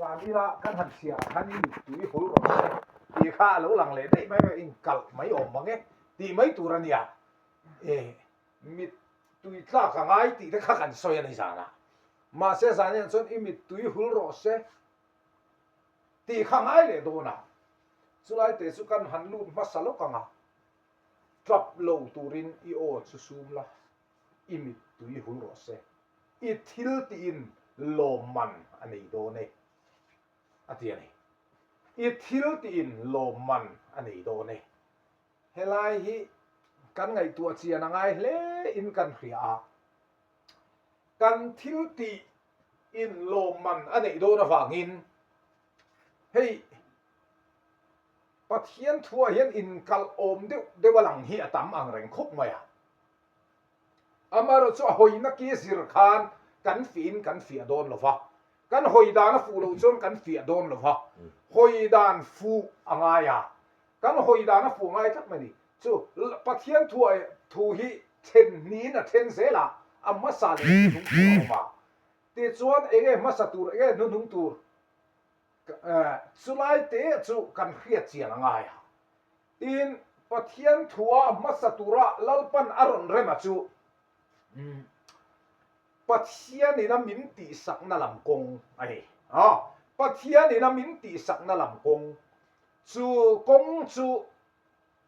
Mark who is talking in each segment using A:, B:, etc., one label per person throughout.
A: Zan ila kan han chhiah ah khan i mittui hul rawh se tih kha a lo lang leh daih mai a, inkalh mai awm mang e tih mai tur a nia. E mittui tlak a ngai tih te kha kan sawi a ni zanah. Mahse zan inah chuan i mittui hul rawh se tih kha ngai leh dawn a. Chulai te chu kan han lut hmasa lawk ang a, tap lo turin i aw chu sum la, i mittui hul rawh se, i thil tiin lawmman a nei dawn e, a ti a ni. I thil tiin lawmman a nei dawn e. Helai hi kan ngaihtuah chian a ngai hle in kan hria a, kan thil tih in lawmman a neih dawn avangin hei Pathian thuah hian inkalh awm deuh deuh a lang hi a tam ang reng khawp mai a. Amaherawh chu a hawina ki zir khan kan fihin kan fiah dawn lo va, kan hawi dan a fuh loh chuan kan fiah dawn lo va, hawi dan fuh a ngai a, kan hawi dan a fuh ngai tlat mai a ni. Chu Pathian thuah thu hi then hnihin a then zel a, a hmasa leh hnuhnung tur a awm a. Tichuan enge hmasa tur enge hnuhnung tur chulai te chu kan hriat chian a ngai a. Tin, Pathian thua hmasa tura Lalpan a rawn rem a chu Pathianin a min tihsakna lam kawng a ni. Pathianin a min tihsakna lam kawng, chu kawng chu,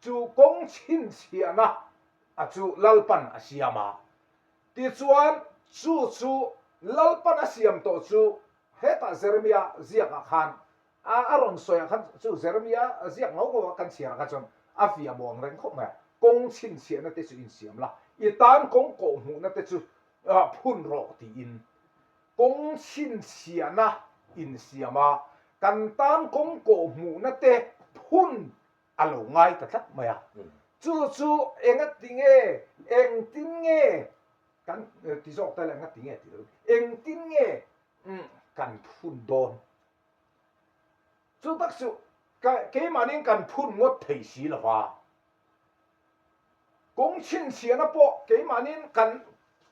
A: chu kawng chhinchhiahna a chu Lalpan a siam a. Tichuan, chu chu Lalpan a siam tawh chu hetah Jeremia ziakah khan A a rawn sawi ah khan chu Jeremia ziak ngau ngau a kan chhiar ah khan chuan a fiah muang reng khawp mai a, kawng chhinchhiahna te chu insiam la, i tan kawng kawh hmuhna te chu phun rawh tiin kawng chhinchhiahna insiam a, kan tan kawng kawh hmuhna te phun a lo ngai ta tlat mai a. Chu chu engati nge, engtin nge kan ti zawk ta le, engati nge ti lo, engtin nge kan phun dawn? Chu tak chu keimahniin kan phun ngawt thei si lo va, kawng chhinchhiahna pawh keimahniin kan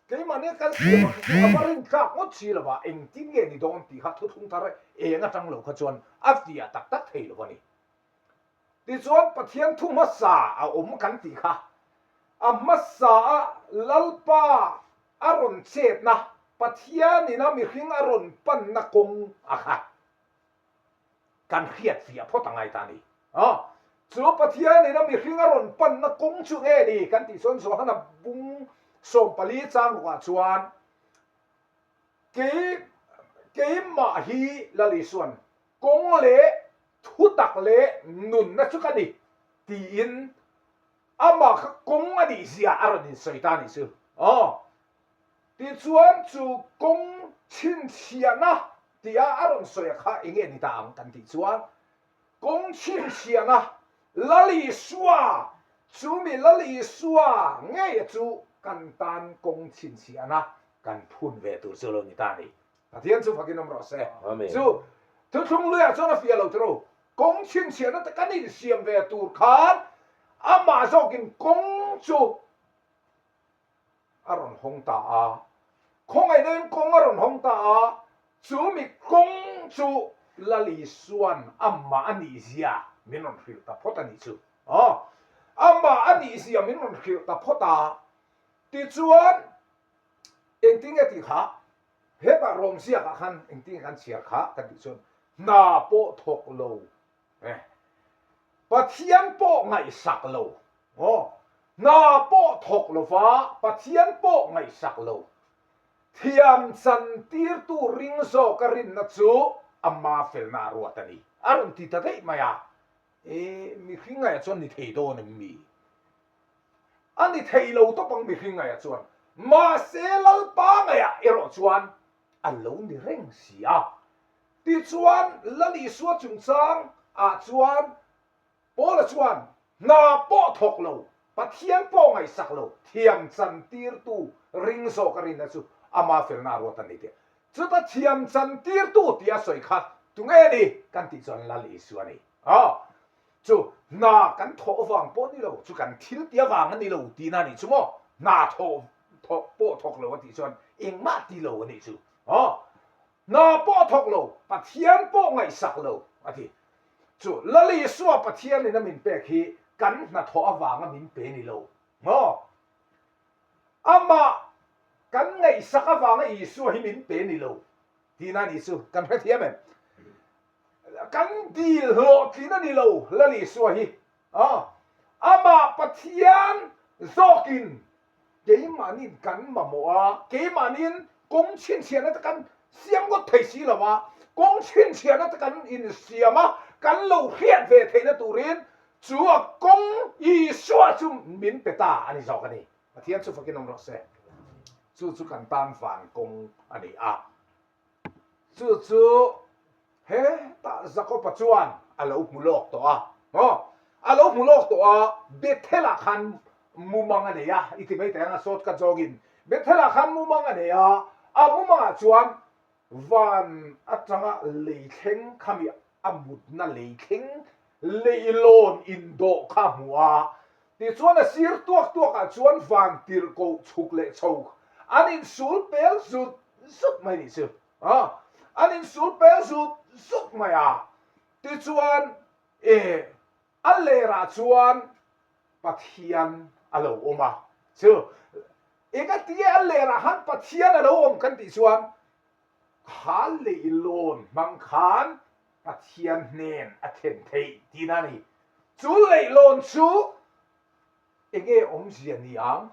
A: keimahniin kan siam ang chu a va rintlak ngawt si lo va, engtin nge ni dawn tih kha thuthlung thar eng atang lo kha chuan a fiah tak tak thei lo a ni. Tichuan Pathian thu hmasa a awm kan tih kha a hmasa a Lalpa a rawn chetna, Pathianin a mihring a rawn panna kawng a kha kan hriat fiah phawt a ngai ta a ni. Chu Pathianin a mihring a rawn panna kawng chu nge ni kan tih chuan Johana bung 14 chang rukah chuan kei keimah hi Lal Isuan kawng leh thutak leh nunna chu ka ni tiin Amah kha kawng a nih zia a rawn insawi ta a nih chu. Aw. Tichuan chu kawng chhinchhiahna tia a rawn sawi a kha eng nge ni ta ang kan tih chuan kawng chhinchhiahna Lal Isua, chu mi Lal Isua ngeia chu kan tan kawng chhinchhiahna kan phun ve tur chu lo ni ta a ni. Pathian chu fakin awm rawh se. Chu thuthlung luiah chuan a fiah lo tiro. Kawng chhinchhiahna te kan insiam ve tur khan amah zawkin kawng chu a rawn hawng ta a. Khawngaihnain kawng a rawn hawng ta a, chu mi kawng chu Lal Isuan amah a nihzia min rawn hrilh ta phawt a nih chu. Aw, amah a nihzia min rawn hrilh ta phawt a. Tichuan, engtin nge tih kha Hetah rawm ziakah khan engtin kan chhiar kha kan tih chuan hna pawh thawk lo eh Pathian pawh ngaihsak lo aw hna pawh thawk lova Pathian pawh ngaihsak lo thiam chan tirtu ring zawka rinna chu ama felna a ruat a ni a rawn ti ta daih mai a e mihring ngaihah chuan ni thei dawn em mi? A ni thei lo tawp ang mihring ngaihah chuan, mahse Lalpa ngaihah erawh chuan a lo ni reng si a. Tichuan Lal Isua chungchang ah chuan Paula chuan hna pawh thawk lo, Pathian pawh ngaihsak lo, thiam chan tirtu ring zawk a rinna chu ama felna a ruat a ni tih. Chuta thiam chan tirtu tia sawi kha tunge ni kan tih chuan Lal Isua a ni. Aw, chu hna kan thawh vang pawh ni lo, chu kan thil ti avang a ni lo tihna a nih chu maw? Hna thawh thawk pawh thawk lo a tih chuan engmah ti lo a nih chu. Aw. Hna pawh a thawk lo, Pathian pawh ngaihsak lo, a ti. Chu Lal Isua Pathianin a min pek hi kan hnathawh avanga min pe ni lo maw? Amah kan ngaihsak avanga Isua hi min pe ni lo tihna a nih chu kan hrethiam em? Kan dil hlawhtlin a ni lo Lal Isua hi. Amah Pathian zawkin Keimahniin kan mamawh a, keimahniin kawng chhinchhiahna te kan siam ngawt thei si lo a, kawng chhinchhiahna te kan insiam a, kan lo hriat ve theihna turin chu a kawng Isua chu min pe ta a ni zawk a ni. Pathian chu fakin awm rawh se. Chu chu kan tan van kawng a ni a. Chu chu hetah Jakoba chuan a lo hmu lawk tawh a, maw? A lo hmu lawk tawh a, Bethel-ah khan mumang a nei a, i ti mai thei ang a, shortcut zawngin. Bethel-ah khan mumang a nei a, a mumangah chuan van atanga lei thleng khami a mutna lei thleng leilawn indawh kha a hmu a, tichuan a sir tuak tuakah chuan van tirhkoh chhuk leh chho an insul pel zut zut mai nih chu a, an insul pel zut zut mai a, tichuan e a lerah chuan Pathian a lo awm a, chu engatinge a lerah khan Pathian a lo awm kan tih chuan Kha leilawn hmang khan Pathian hnen a thlen theih tihna a ni. Chu leilawn chu enge awmzia ni ang?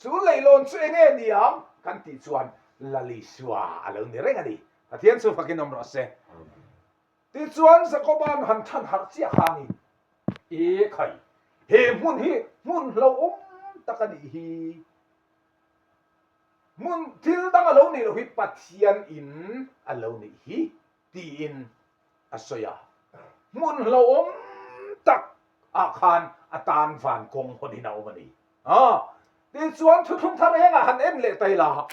A: Chu leilawn chu enge ni ang kan tih chuan Lalisua a lo ni reng a ni. Pathian chu fakin awm rawh se. Tichuan Jakoba'n han than harh chiah kha a ni. E khai, he hmun hi hmun hlauhawm tak a nih hi. Hmun thil dang a lo nih loh hi Pathian in a lo nih hi tiin a sawi a. Hmun hlauhawm tak ah khan a tan van kawng hawn in a awm a ni. Tichuan thuthlung thar engah han en leh ta ila,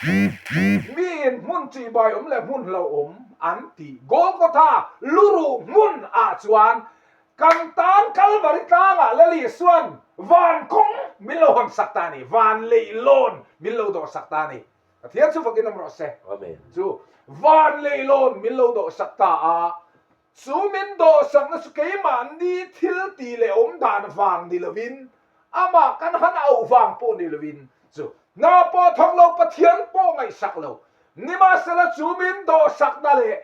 A: miin hmun tihbai awm leh hmun hlauhawm an tih Golgotha luruh hmun ah chuan Kan tan Kalvari tlangah Lal Isuan van kawng min lo hawn sak ta a ni, van leihlawn min lo dawh sak ta a ni. Pathian chu fakin awm rawh se.
B: Amen.
A: Chu van leihlawn min lo dawh sak ta a, chu min dawh sakna chu keimahni thil tih leh awm dan vang ni lovin, amah kan han auh vang pawh ni lovin, chu hna pawh thawk lo, Pathian pawh ngaihsak lo, Nimahsela chu min dawhsakna leh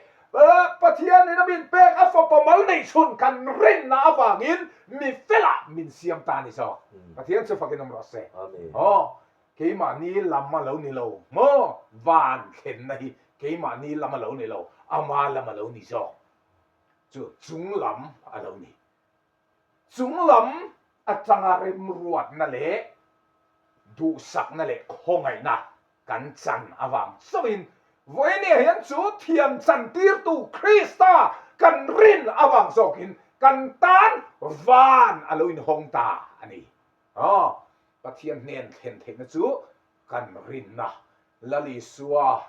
A: Pathianin a min pek a fapa mal neih chhun kan rinna avangin mi felah min siam ta a ni zawk. Pathian chu fakin awm rawh se. Aw, keimahni lam a lo ni lo maw? Van thlenna hi keimahni lam a lo ni lo, ama lam a lo ni zawk. Chu chung lam a lo ni. Chung lam atanga remruatna leh duhsakna leh khawngaihna kan chan avang chauhin vawinia hian chu thiam chantirtu Krista kan rin avang zawkin kan tan van a lo inhawng ta a ni. Aw, Pathian hnen thlen theihna chu kan rinna Lal Isua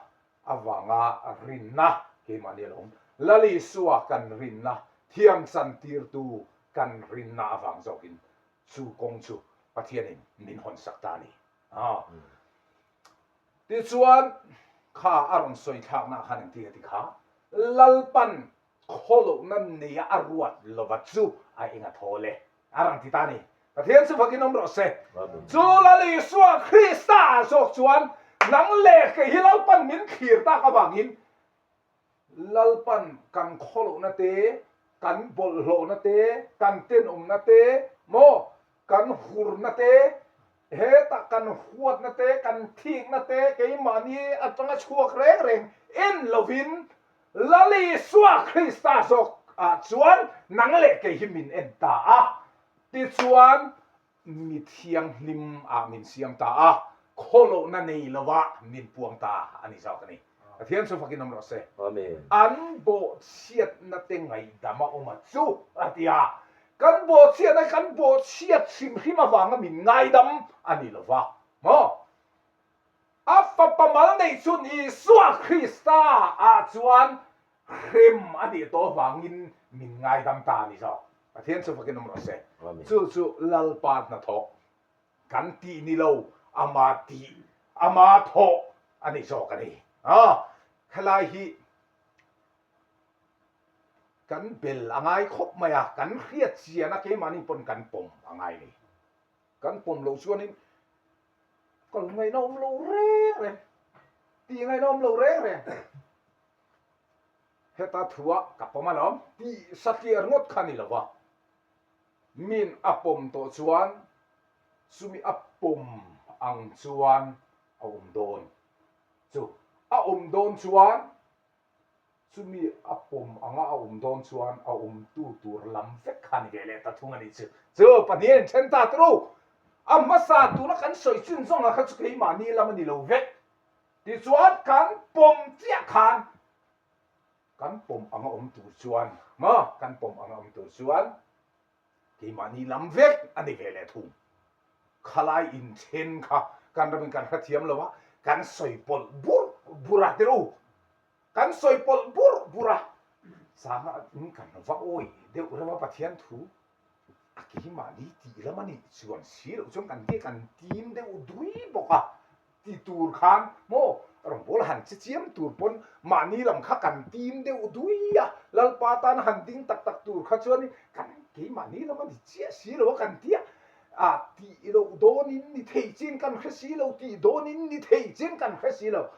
A: avanga rinna keimahni a lo awm. Lal Isua kan rinna thiam chantirtu kan rinna avang zawkin chu kawng chu Pathianin min hawnsak ta a ni. Tichuan, kha a rawn sawi thlakna ah khan engtin a ti kha? Lalpan khawlohna neia a ruat lova chu a eng a thawl e, a rawn ti ta a ni. Pathian chu fakin awm rawh se. Chu Lal Isua Krista ah zawk chuan nang leh kei hi Lalpan min thlir tak avangin Lalpan kan khawlohna te, kan bawlhhlawhna te, kan tenawmna te, maw, kan hurna te, hetah kan huatna te, kan thikna te keimahni atanga chhuak reng reng en lovin Lal Isua Krista zawk ah chuan nang leh kei hi min en ta a, tichuan mi thianghlim ah min siam ta a, khawlohna nei lovah min puang ta a ni zawk a ni. Pathian chu fakin awm rawh se.
B: Amen.
A: An bawhchhiatna te ngaihdam a awm a chu a ti a. Kan bawhchhiatna hi kan bawhchhiat hrim hrim avanga min ngaidam a ni lo va maw? A fapa mal neih chhun Isua Krista ah chuan hrem a nih tawh avangin min ngaidam ta a ni zawk. Pathian chu fakin awm rawh se. Chu chu Lalpa hnathawh kan tih ni lo, ama tih, ama thawh a ni zawk a ni. Khalai hi kan bel a ngai khawp mai a, kan hriat chian a keimahni pawn kan pawm a ngai ni. Kan pawm loh chuanin kal ngaihna awm lo reng reng, tih ngaihna awm lo reng reng. Heta thua ka pawm alawm tih satliah ringawt kha ni lo va, min a pawm tawh chuan chumi a pawm ang chuan a awm dawn. Chu a awm dawn chuan Chumi a pawm anga a awm dawn chuan a awmtu tur lam vek kha ni ve leh ta thung a nih chu. Chu pahnih a inthen ta turu. A hmasa tuna kan sawi chin zawng ah kha chu keimahni lam a ni lo vek. Tichuan kan pawm chiah khan kan pawm anga awm tur chuan maw kan pawm anga awm tur chuan keimahni lam vek a ni ve leh thung. Khalai inthen kha kan ramin kan hrethiam lo a, kan sawi pawlh bur bur a tiro. Kan sawi pawlh bur bur a, sanga in kan va awi deuh reuh a Pathian thu a keimahni tih lam a nih chuan si loh chuan kan te kan tim deuh dui bawk a ti tur khan maw rawngbâwl han che chiam tur pawn mahni lam kha kan tim deuh dui a, Lalpa tan han ding tak tak tur kha chuan kan keimahni lam a ni chiah si lo a kan ti a, a tih loh dawnin ni thei chin kan hre si lo, tih dawnin ni thei chin kan hre si lo.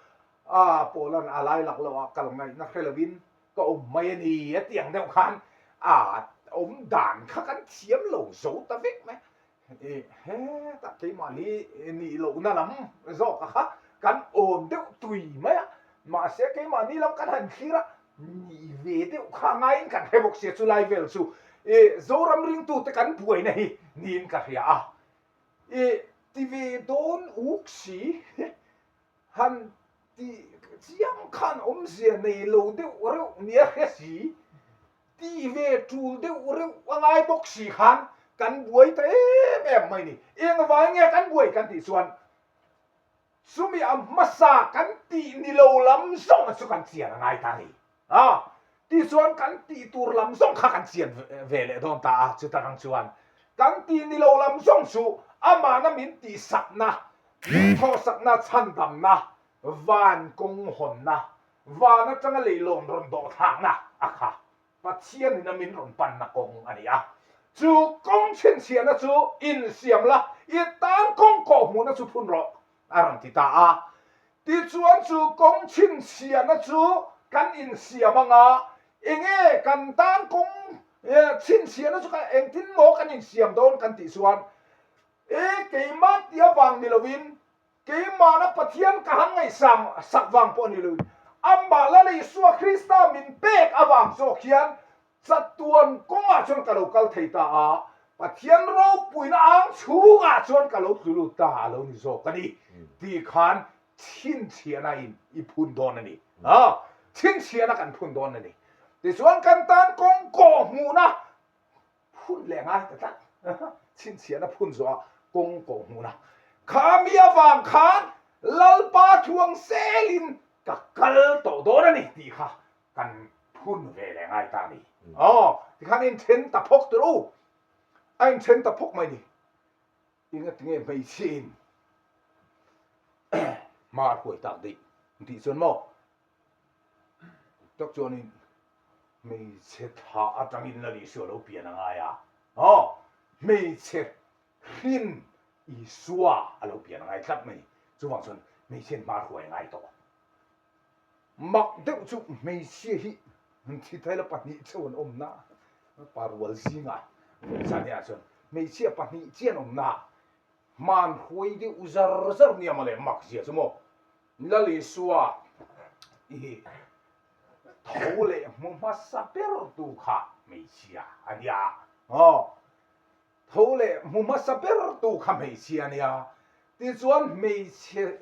A: A Pawlan a lai lak loh ah kal ngaihna hre lovin ka awm mai a ni a ti ang deuh khan a awm dan kha kan thiam lo zo ta vek mai. I hetah keimahni nih lohna lam zawk a kha kan awm deuh tui mai a, mahse keimahni lam kan han thlir a, nih ve deuh kha ngaiin kan hre bawk sia chu lai vel chu i Zoram ringtute kan buaina hi niin ka hria a. I ti ve dawn uk si. Han tih chiang khan awmzia nei lo deuh reuh nia hre si, tih ve tul deuh reuh a ngai bawk si khan kan buai ta em em mai ni. Engvai nge kan buai kan tih chuan chumi a hmasa kan tih ni lo lam zawng chu kan chian a ngai ta a ni. A tichuan kan tih tur lam zawng kha kan chian ve leh dawn ta a, chuta rang chuan kan tih ni lo lam zawng chu amahna min tihsakna, min thawhsakna, chhandamna, van kawng hawnna, van atanga leilawn rawn dawhthlakna a kha Pathianin a min rawn panna kawng a ni a. Chu kawng chhinchhiahna chu insiam la, i tan kawng kawhhmuhna chu phun rawh a rawn ti ta a. Tichuan chu kawng chhinchhiahna chu kan insiam anga, enge kan tan kawng chhinchhiahna chu engtin maw kan insiam dawn kan tih chuan, e keimah tih avang ni lovin, keimahna Pathian ka han ngaihsang sak vang pawh ni lovin, amah Lal Isua Krista min pek avang zawk hian Chatuan kawngah chuan ka lo kal thei ta a, Pathian ropuina ang chhungah chuan ka lo tlu lut ta a lo ni zawk a ni tih khan chhinchhiahna in i phun dawn a ni. A, chhinchhiahna kan phun dawn a ni. Tichuan kan tan kawng kawh hmuhna phun leh ngai ta tlat. Chhinchhiahna phun zawhah kawng kawh hmuhna. Kha mi avang khan Lalpa thuang selin ka kal tawh dawn a ni tih kha kan phun ve leh ngai ta a ni. Aw, tikhan a inthen ta phawk tur u. A inthen ta phawk mai ni. Enga tinge hmeichhia in hma a hruai tak daih an tih chuan maw? Tak chuanin hmeichhe thlah atangin Lal Isua lo pian a ngai a. Aw, hmeichhe hrin Isua a lo pian a ngai tlat mai. Chuvang chuan hmeichhia in hma a hruai a ngai tawh. Mak deuh chu hmeichhia hi thi thaila pahnih cheu an awmna pa rual zingah vawichahniah chuan hmeichhia pahnih chiah an awmna hman huai deuh zar zar nia mawle mak zia chu maw Lal Isua i tho leh hmu hmasa ber tu kha hmeichhia a nia aw. Tho leh hmu hmasa ber tu kha hmeichhia a nia. Tichuan hmeichhe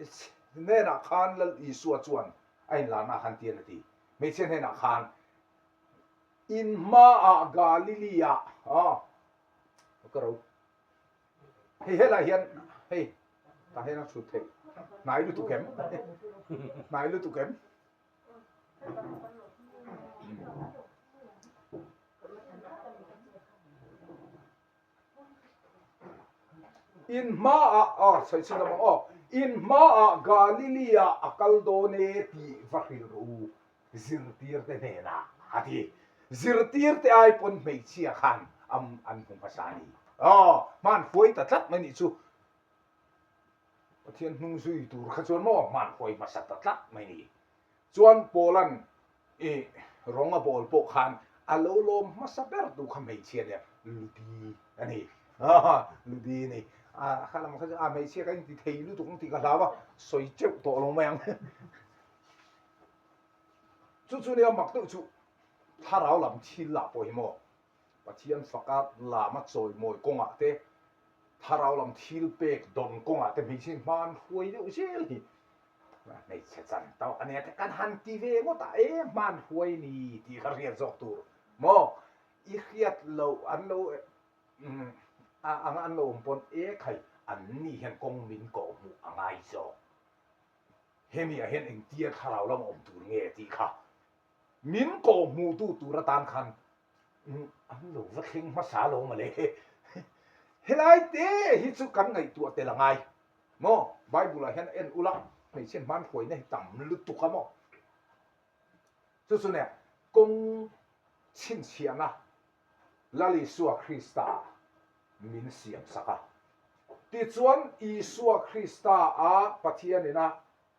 A: hnenah khan Lal Isua chuan a inlarna khan tian a ti. Hmeichhia hnenah khan, In hmaah Galilee-ah, aw, ka ro, hei helai hian, hei, tah hian a chhut theih, hnai lutuk em? Hnai lutuk em? In hmaah, aw sawi chhun lam ang aw, in hmaah Galilee-ah a kal dawn e tih va hrilh rawh u. Zirtirte hnenah a ti. Zirtirte ai pawn hmeichhia khan am an hmu hmasa a ni. Aw, hman huai ta tlat mai nih chu. Pathian hnung zui tur kha chuan maw hman huai hmasa ta tlat mai ni. Chuan Paula'n i rawng a bawl pawh khan a lo lawm hmasa ber tu kha hmeichhia nia Ludi a ni. Ludi a ni. A kha lam kha chu a hmeichhia ka inti thei lutuk ang tih ka hlau a, sawi teuh tawh lo mai ang. Chu chu nia mak deuh chu thlarau lam thil lah pawh hi maw Pathian faka lama chawimawi kawngah te thlarau lam thil pek dawn kawngah te hmeichhe hman hruai deuh zel hi hmeichhe chan tawk a nia te kan han ti ve ngawt a e hman hruai ni tih kha hriat zawk tur maw i hriat loh an lo anga an lo awm pawn e khai an ni hian kawng min kawh hmuh a ngai zawk. Hemi ah hian engtia thlarau lam awm tur nge tih kha min kawhhmuhtu tur atan khan an lo va thleng hmasa lo mawle. Helai te hi chu kan ngaihtuah tel a ngai maw? Bible ah hian en ula hmeichhe hmanhruaina hi tam lutuk a maw? Chu chu nia kawng chhinchhiahna Lal Isua Krista min siam sak a. Tichuan, Isua Krista a Pathian ina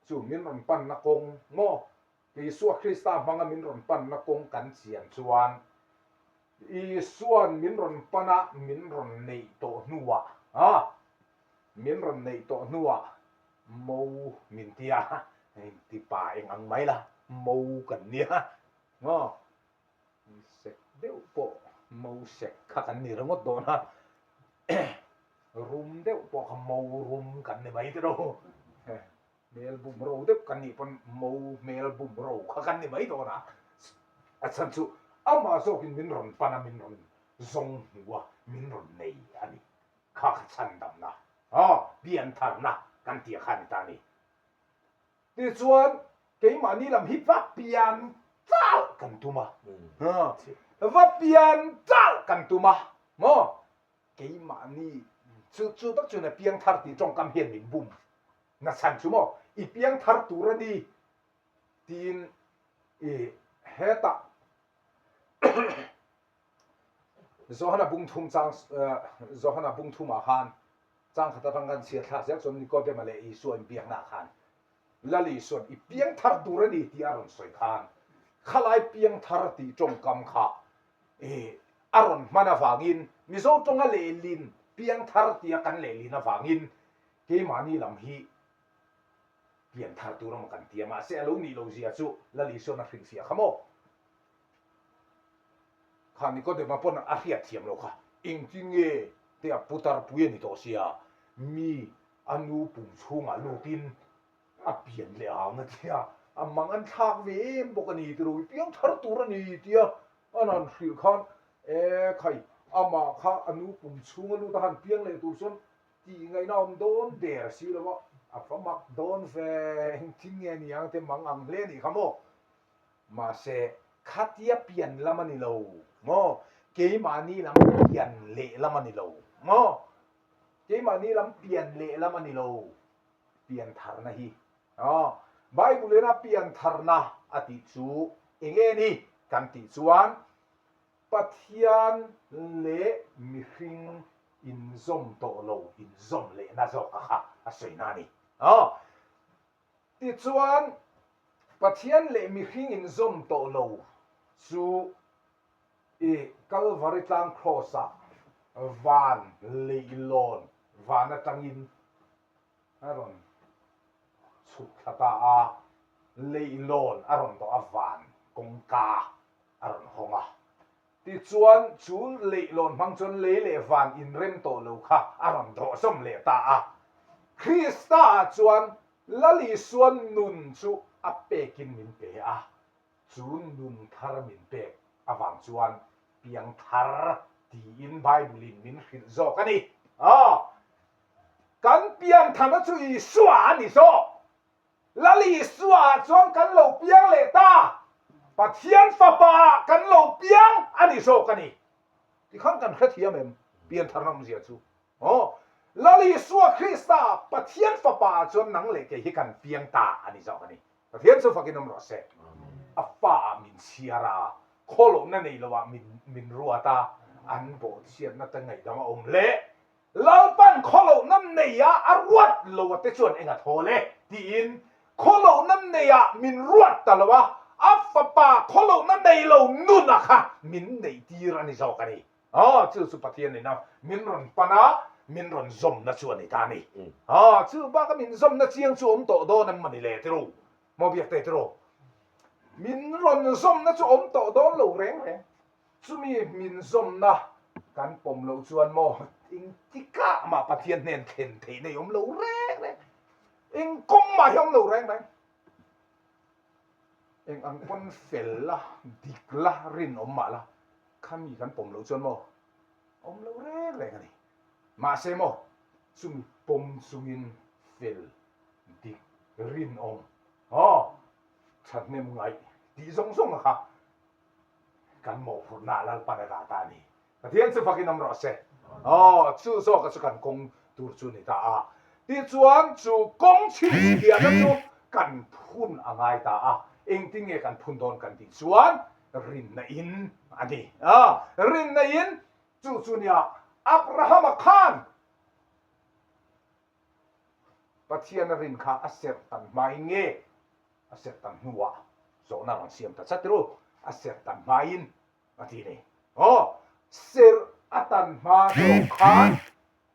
A: chu min rawn panna kawng maw? Isua Krista hmanga min rawn panna kawng kan chian chuan, Isua'n min rawn pan a, min rawn neih tawh hnuah, a, min rawn neih tawh hnuah mo min ti a, ti pa eng ang mai la, mo kan nia, maw? Sek deuh pawh mo sek kha kan ni ringawt dawn a, rum deuh pawh kha mo rum kan ni mai tiro. Hmel bum ro deuh kan nih pawn mo hmel bum ro kha kan ni mai dawn a, a chhan chu amah zawkin min rawn pan a, min rawn zawng hmu a, min rawn nei a ni. Kha kha chhandamna, piantharna kan tih kha a ni ta a ni. Tichuan, keimahni lam hi va pian chal kan tum a, va pian chal kan tum a, maw? Keimahni chu chu tak chuan a piang thar tih tawngkam hian min bum na chhan chu maw? I piang thar tur a ni tiin i hetah Johana bungthum chang Johana bungthumah khan Chang khat atang kan chhiat thlak zel chuan Nikodema leh Isua inbiaknaah khan Lal Isua'n i piang thar tur a ni tih a rawn sawi khan khalai piang thar tih tawngkam kha a rawn hman avangin Mizo tawnga lehlin piang thar tia kan lehlin avangin keimahni lam hi pian thar tur emaw kan ti a, mahse a lo nih lo zia chu Lal Isua'n a hrilhfiah kha maw? Kha Nikodema pawn a hriat thiam lo kha, engtin nge te a putar pui a ni tawh sia, mi a nu pum chhungah lutin a pian leh ang a tia, a mang an thlak ve em bawk a ni tiraw, i piang thar tur a ni tia an han hrilh khan e khai amah kha a nu pum chhunga lut a han piang leh tur chuan tih ngaihna a awm dawn der si lo a, a va mak dawn ve, engtin nge a ni ang te mang ang hle a nih kha maw. Mahse, khatia pian lam a ni lo maw? Keimahni lam pian leh lam a ni lo maw? Keimahni lam pian leh lam a ni lo, pian tharna hi. Aw, Bible ina pian tharna a tih chu eng nge ni kan tih chuan Pathian leh mihring inzawm tawh lo inzawm lehna zawk a kha a sawina a ni. Aw, Tichuan, Pathian leh mihring inzawm tawh lo chu i Kalvari tlang Kraws-ah van leihlawn van atangin a rawn chhuk thla ta a, leihlawn a rawn dawh a, van kawngka a rawn hawng a. Tichuan, chu leihlawn hmang chuan lei leh van inrem tawh lo kha a rawn dawhzawm leh ta a. Krista-ah chuan Lal Isuan nun chu a pekin min pe a, chu nun thar min pek avang chuan piang thar tiin Bible-in min hrilh zawk a ni. Aw, kan pian tharna chu Isua a ni zawk. Lal Isua-ah chuan kan lo piang leh ta, Pathian Fapa-ah kan lo piang a ni zawk a ni. Tikhan kan hrethiam em? Piantharna awmzia chu. Aw, Lal Isua Krista, Pathian Fapa-ah chuan nang leh kei hi kan piang ta a ni zawk a ni. Pathian chu fakin awm rawh se. A fa ah min chhiar a, khawlohna nei lo ah min min ruat a, an bawhchhiatna te ngaihdam a awm le. Lalpan khawlohna nei ah a ruat lo a te chuan eng a thawl e tiin khawlohna nei ah min ruat ta lo a, a fapa khawlohna nei lo nun a kha min neih tir a ni zawk a ni. Aw, chu chu Pathian in a min rawn pan a, min rawn zawmna chu a ni ta a ni. Aw, chu bak a min zawmna chiang chu awm tawh dawn em mawni le tiru? Maw biak te tiru? Min rawn zawmna chu awm tawh dawn lo reng reng. Chumi min zawmna kan pawm loh chuan maw engtikah mah Pathian hnen thlen theihna i awm lo reng reng. Eng kawng mah hi awm lo reng reng. Eng ang pawn fel la, dik la, rinawm mah la, khami kan pawm loh chuan maw awm lo reng reng a ni. Mahse maw chumi pawm chungin fel, dik, rinawm, aw, thahnem ngaih tih zawng zawng a kha kan mawhphurhna ah Lalpan a dah ta a ni. Pathian chu fakin awm rawh se. Aw, chu zawka chu kan kawng tur chu ni ta a. Tichuan chu kawng chhinchhiahna chu kan phun a ngai ta a. Engtin nge kan phun dawn kan tih chuan rinna in a ni. A, rinna in chu chu nia Abrahama khan Pathian a rin kha a serh tan hmain nge a serh tan hnuah zawhna rawn siam ta chat ru. A serh tan hmain A ti ni. Aw, serh a tan hma zawk khan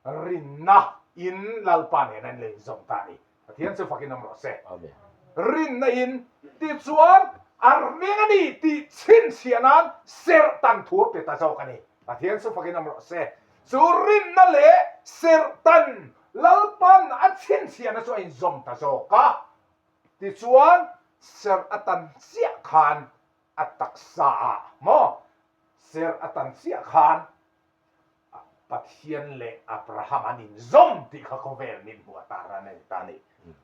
A: rinna in Lalpa nen an lei zawm ta a ni. Pathian chu fakin awm rawh se.
B: Amen.
A: Rinna in tichuan a ring a ni tih chhinchhiah nan serh tan thu a pe ta zawk a ni. Pathian chu fakin awm rawh se. Chu rinna leh serh tan Lalpan a chhinchhiahna chu a inzawm ta zawk a. Tichuan serh a tan chiah khan A taksa ah maw ser a tan chiah khan Pathian leh Abraham an inzawm tih kha khawvel min hmuh a tar a nei ta a ni.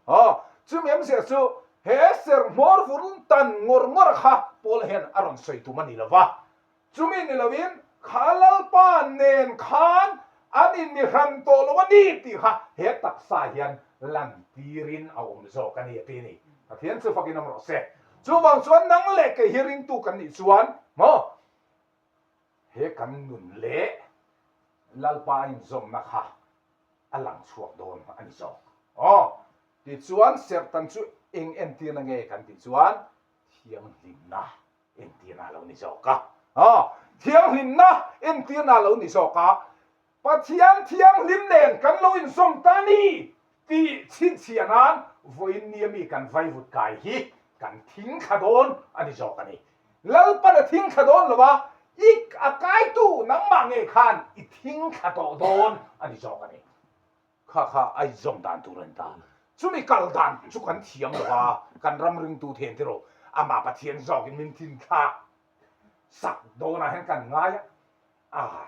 A: Aw, chumi awmzia chu he ser hmawr vur tan ngawr ngawr kha Paul hian a rawn sawi tum a ni lo va. Chumi ni loin kha Lalpa nen khan an inmihran tawh lo a ni tih kha he taksa hian lantirin a awm zawk a ni a ti a ni. Pathian chu fakin awm rawh se. Chuvang chuan nang leh kei hi ringtu kan nih chuan maw he kan nun leh Lalpa a inzawmna kha a lang chhuak dawn a ni zawk. Aw, tichuan serhtan chu eng entirna nge kan tih chuan thianghlimna entirna a lo ni zawk a. Aw, thianghlimna entirna a lo ni zawk a. Pathian thianghlim nen kan lo inzawm ta ni tih chhinchhiah nan vawiin nia mi kan vaivut kai hi kan thing thla dawn a ni zawk a ni. Lalpan a thing thla dawn lo a, i a kaitu nangmah ngei khan i thing thla tawh dawn a ni zawk a ni. Kha kha a inzawm dan tur a ni ta. Chumi kal dan chu kan thiam lo a, kan ram ringtu then tiraw amah Pathian zawkin min thinthlak sak dawnah hian kan ngai a, a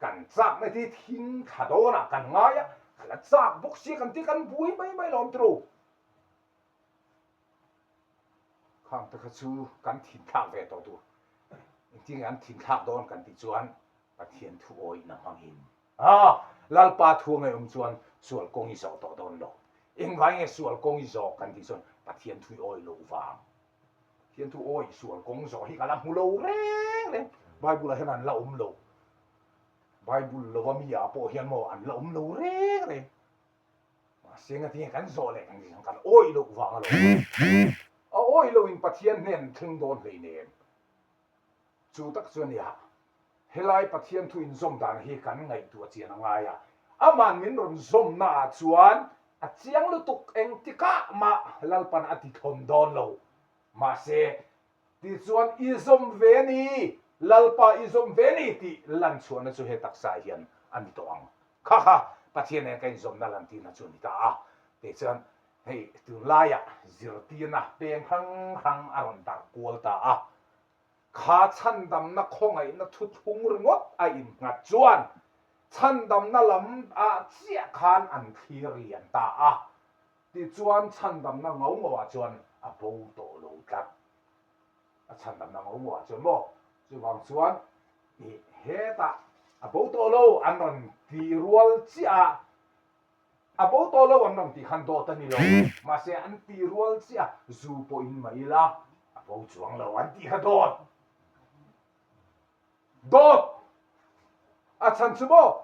A: kan chakna hi thing thla dawnah kan ngai a, ka la chak bawk sia kan ti kan buai mai mai lawm tiraw. Khang te kha chu kan thinthlak ve tawh tur. Engtin nge an thinthlak dawn kan tih chuan Pathian thu awihna hmangin A, Lalpa thu angai awm chuan sual kawng i zawh tawh dawn lo. Engvai nge sual kawng i zawh kan tih chuan Pathian thu i awi loh vang. Pathian thu awi sual kawng zawh hi ka la hmu lo reng reng. Bible ah hian an la awm lo. Bible lova mi ah pawh hian maw an la awm lo reng reng. Mahse ngatinge kan zawh leh kan tih chuan kan awi loh vang alawm. A awi loh in Pathian hnen thleng dawn hleinem. Chu tak chu a nia, helai Pathian thu inzawm dan hi kan ngaihtuah chian a ngai a, aman min rawn zawmna ah chuan a chiang lutuk engtikah mah Lalpan a ti thawn dawn lo. Mahse, tichuan i zawm ve a ni, Lalpa i zawm ve a ni tih lan chhuahna chu he taksa hian a ni tawh ang. Kha kha Pathian nen ka inzawmna lantirna chu a ni ta a, tichuan hei tunlaiah zirtirna peng hrang hrang a rawn darh kual ta a, Kha chhandamna khawngaihna thuthlung ringawt a innghat chuan chhandamna lam ah chiah khan an thlir lian ta a, tichuan chhandamna ngau ngau ah chuan a bo tawh lo tlat. A chhandamna ngau ngau ah chuan maw? Chuvang chuan ih hetah a bo tawh lo an rawn ti rual chiah a, A bo tawh lo an rawn tih khan dawt a ni lo. Mahse an ti rual chiah a, zu pawhin mah ila A bo chuang lo an tih kha dawt. Dawt! A chhan chu maw?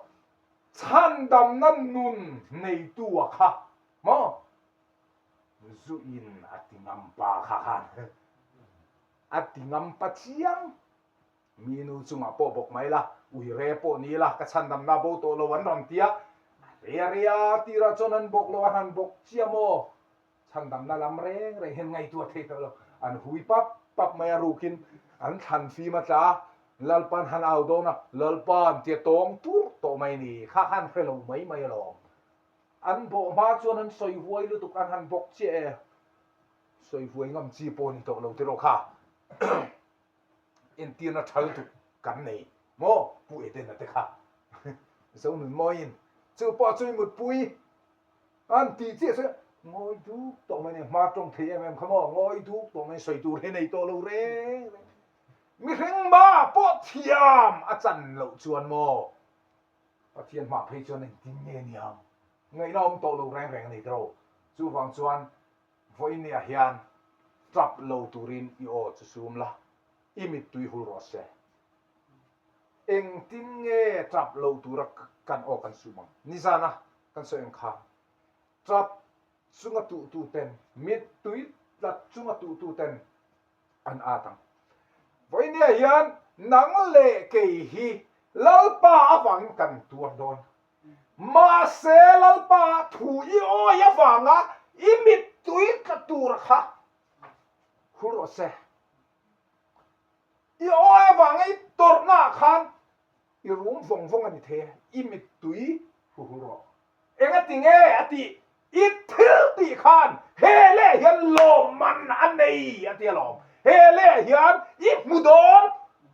A: Chhandamna nun neitu a kha maw? Zu in a ti ngam pa kha khan a ti ngam pa chiang. Mi nu chungah pawh bawk mai la, ui re pawh ni la, ka chhandamna bo tawh lo an rawn ti a. Ria ria tirah chuan an bawk lo, an han bawk chiah maw? Chhandamna lam reng reng hian ngaihtuah thei tawh lo. An hui pap pap mai a rukin an thlan fim a tla a, Lalpa'n han au dawn a, Lalpa'n tia tawng tur tawh mai ni, kha khan hre lo mai mai alawm. An bawh hma chuan an sawi huai lutuk, an han bawk chiah e. Sawi huai ngam chi pawh ni tawh lo tiraw kha. Entirna tha lutuk kan nei maw Pu Edena te kha. Zonun mawiin chu pawh chu i mutpui an tih chiah chu ngawi duk tawh mai nia hma tawng thei em em kha maw ngawi duk tawh mai sawi tur hi nei tawh lo reng reng. Mihring mah pawh thiam a chan loh chuan maw Pathian hmah phei chuan engtin nge niang ngaihna awm tawh lo reng reng a ni tiraw. Chuvang chuan Vawinia hian tap lo turin i aw chu sum la, i mittui hul rawh se. Engtin nge tap lo tura kan aw kan sum ang? Nizana kan sawi ang khan tap chunga tuhtu ten, mittui tlat chunga tuhtu ten an at ang. Vawinia hian nang leh kei hi Lalpa avangin kan tuar dawn. Mahse Lalpa thu i awi avanga i mittui tla tur kha hul rawh se. I awi avanga i tawrhnaah khan i rum vawng vawng a ni thei a, i mittui hu hul rawh. Engatinge a tih? I thil tih khan he leh hian lawmman a nei a ti alawm. He leh hian i hmu dawn,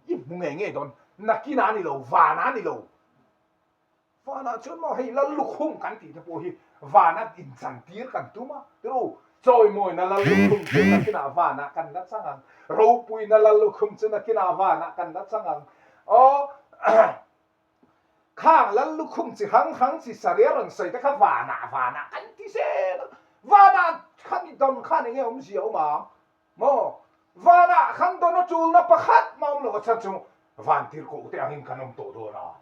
A: i hmu ngei ngei dawn, nakinah a ni lo, vanah a ni lo. Vanah chuan maw hei lal lukhum kan tih te pawh hi vana inchantir kan tum a, tiru chawimawina lal lukhum chu nakinah vanah kan la chang ang, ropuina lal lukhum chu nakinah vanah kan la chang ang. Aw khang lal lukhum chi hrang hrang chi saria rawn sawi te kha vanah vanah kan ti zel a, vanah khami dawn khan enge awmzia awm ang maw? Vanah khan dawn a tulna pakhat mah awm lo a chhan chu vantirhkoh te angin kan awm tawh dawn a,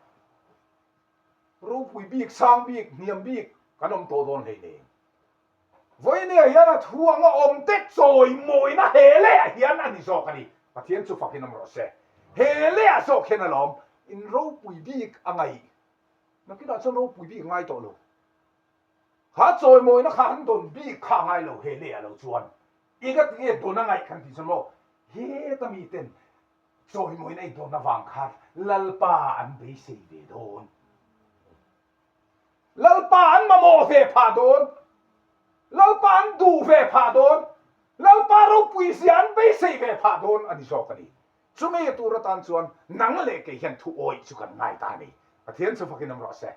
A: ropui bik, sang bik, hniam bik kan awm tawh dawn hleinem. Vawinia hian a thu anga awm te chawimawina he lehah hian a ni zawk a ni. Pathian chu fakin awm rawh se. He lehah zawk hian alawm in ropui bik a ngaih. Nakinah chuan ropui bik a ngai tawh lo. Kha chawimawina kha an dawn bik kha a ngai lo he lehah lo chuan. Enga tinge dawn a ngaih kan tih chuan maw heta miten chawimawina i dawn avang khan Lalpa an beisei ve dawn. Lalpa an mamawh ve phah dawn. Lalpa an duh ve phah dawn. Lalpa ropui zia an beisei ve phah dawn a ni zawk a ni. Chumi tur atan chuan nang leh kei hian thu awih chu kan ngai ta a ni. Pathian chu fakin awm rawh se.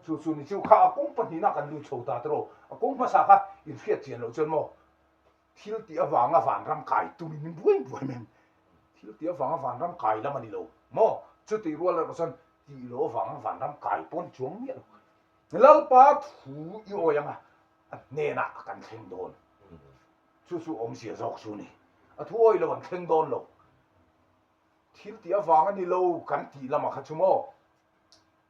A: Chu chu ni chu kha a kawng pahnihna kan lut chho ta tiraw? A kawng hmasa kha inhriat chian loh chuan maw thil tih avanga vanram kai tumin min buai buai mai ang. Thil tih avanga vanram kai lam a ni lo maw? Chutih rual erawh chuan tih loh avanga vanram kai pawh a ni chuang miah lo. Lalpa thu i awi anga a hnenah a kan thleng dawn. Chu chu awmzia zawk chu a ni. A thu awi lo an thleng dawn lo. Thil tih avanga ni lo kan tih lamah kha chu maw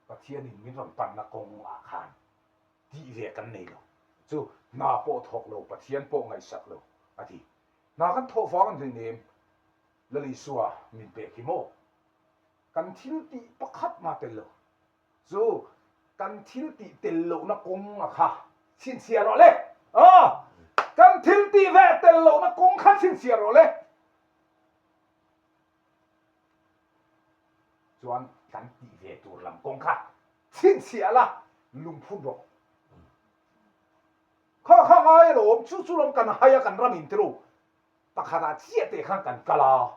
A: Pathianin min rawn panna kawngah khan tih ve kan nei lo. Chu hna pawh thawk lo, Pathian pawh ngaihsak lo a ti. Hna kan thawh vang an hleinem Lal Isua min pek hi maw? Kan thil tih pakhat mah tel lo. Chu kan thil tih tel lohna kawng a kha chhinchhiah rawh le. Aw! Kan thil tih ve tel lohna kawng kha chhinchhiah rawh le. Chuan kan tih ve tur lam kawng kha chhinchhiah la, lungphun rawh. Kha kha ngai alawm, chu chu lam kan hai a kan ram in tiru. Pakhatah chiah teh khan kan kal a,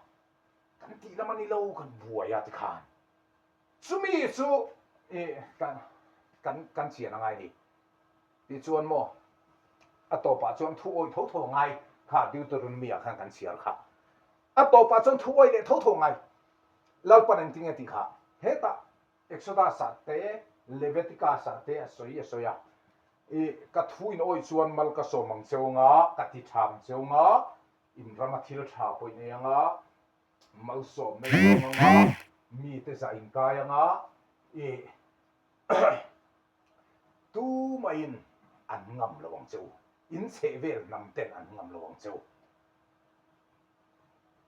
A: kan tih lam a ni lo, kan buai a tikhan. Chumi chu i kan kan kan chian a ngai ni. Tichuan maw a tawpah chuan thu awih tho tho a ngai kha Deuteronomy ah khan kan chhiar kha. A tawpah chuan thu awih leh tho tho a ngai. Lalpan engtin nge tih kha hetah Exodus ah te Leviticus ah te a sawi a sawi a. I ka thu in awih chuan mal ka sawm ang cheu anga ka ti tha ang cheu anga. In rama thil tha pawh in ei anga, malsawmna in awm anga, mite zah in kai anga, ih tumahin an ngam lo ang che u, in chhehvel hnam ten an ngam lo ang che u.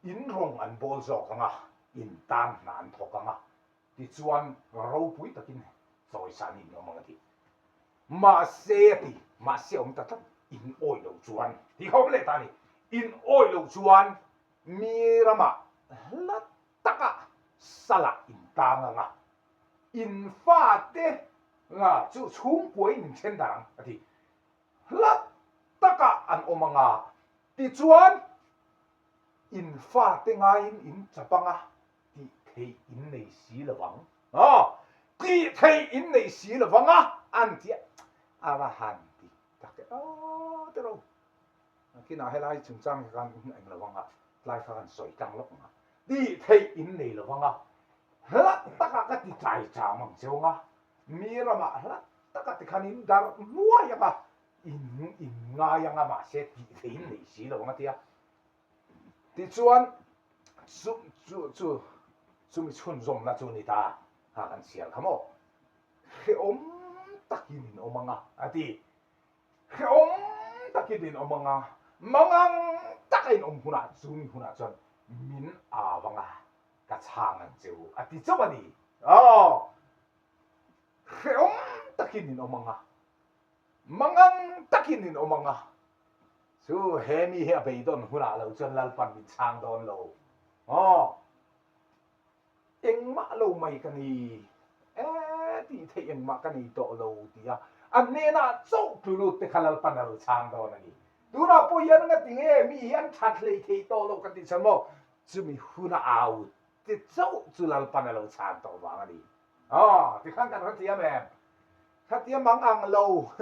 A: In rawng an bawl zawk anga, in tan hna an thawk anga, tichuan ropui takin chawisan in awm ang a ti. Mahse a ti, mahse a awm ta tlat, in awih loh chuan, tih kha awm leh ta a ni, in awih loh chuan mi ramah hla takah salah in tang ang a, in fate nga chu chhungkuain in then dar ang a ti. Hla takah an awm ang a, tichuan in fate ngaiin in chap ang a, tih theih in nei si lo vang. Aw, tih theih in nei si lo vang a, an ti a, a va han ti tak e, aw tiraw. Nakinah helai chungchang hi khan eng lo vang a, tlai kha kan sawi tlang lawk ang a, tih theih in nei lo vang a, hla takah ka ti tlai cham ang cheu ang a, mi ramah hla takah tikhan in darh nuai ang a, in in ngai ang a, mahse tih theih in nei si lo ang a ti a. Tichuan chu chu chu chumi chhunzawmna chu ni ta kha kan chhiar kha maw? Hrehawm takin in awm ang a, a ti. Hrehawm takin in awm ang a, mangang taka in awm hunah chumi hunah chuan min au ang a, ka chhang ang che u, a ti chauh a ni. Aw! Hrehawm takin in awm ang a, Mangang takin in awm ang a, chu he mi hi a beidawn hunah lo chuan Lalpan min chhang dawn lo. Aw, engmah lo mai ka ni e, tih theih engmah ka nei tawh lo ti a, a hnenah chauh tlu lut te kha Lalpan a lo chhang dawn a ni. Tunah pawh hian nga ti nge mi hi an that hlei thei tawh lo ka tih chhan maw? Chumi huna au te chauh chu Lalpan a lo chhan tawh vang a ni. Aw, tikhan kan hrethiam em? Khatia mang ang lo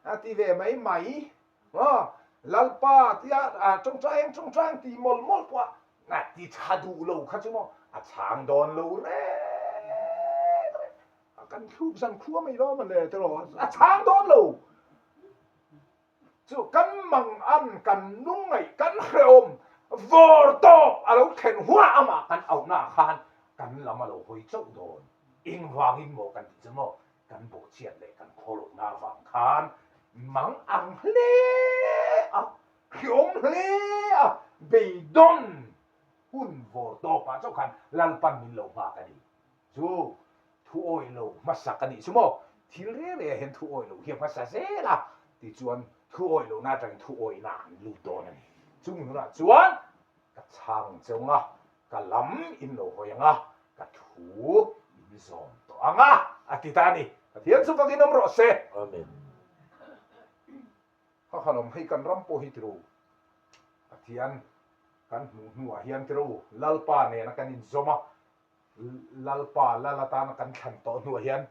A: a ti ve mai mai. Aw, Lalpa tia tawngtai ang tawngtai ang tih mawlh mawlh pawh a ti tha duh lo kha chu maw a chhang dawn lo reng reng. A kan thluk zan khua mai lo mawle tiraw a chhang dawn lo. Chu kan mang an kan nungaih kan hrehawm vawr tawp a lo thlen hunah amah kan auhnaah khan kan lam a lo hawi chauh dawn. Engvangin maw kan tih chu maw kan bawhchhiat leh kan khawlawkna avang khan mang ang hle a, hrehawm hle a, beidawn hun vawr tawpah chauh khan Lalpan min lo nghak a ni. Chu thu awih lo hmasak a nih chu maw? Thil reng rengah hian thu awih lo hi a hmasa zel a, tichuan thu awih lohna atangin thu awihna an lut dawn a ni. Chung hunah chuan ka chhang cheu ang a, ka lam in lo hawi ang a, ka thu in zawm tawh ang a, a ti ta a ni. Pathian chu fakin awm rawh se.
B: Amen.
A: Ka khan awm hei kan ram pawh hi tiro Pathian kan hmuh hnuah hian tiro Lalpa nena kan inzawm a, Lalpa lal atana kan thlan tawh hnuah hian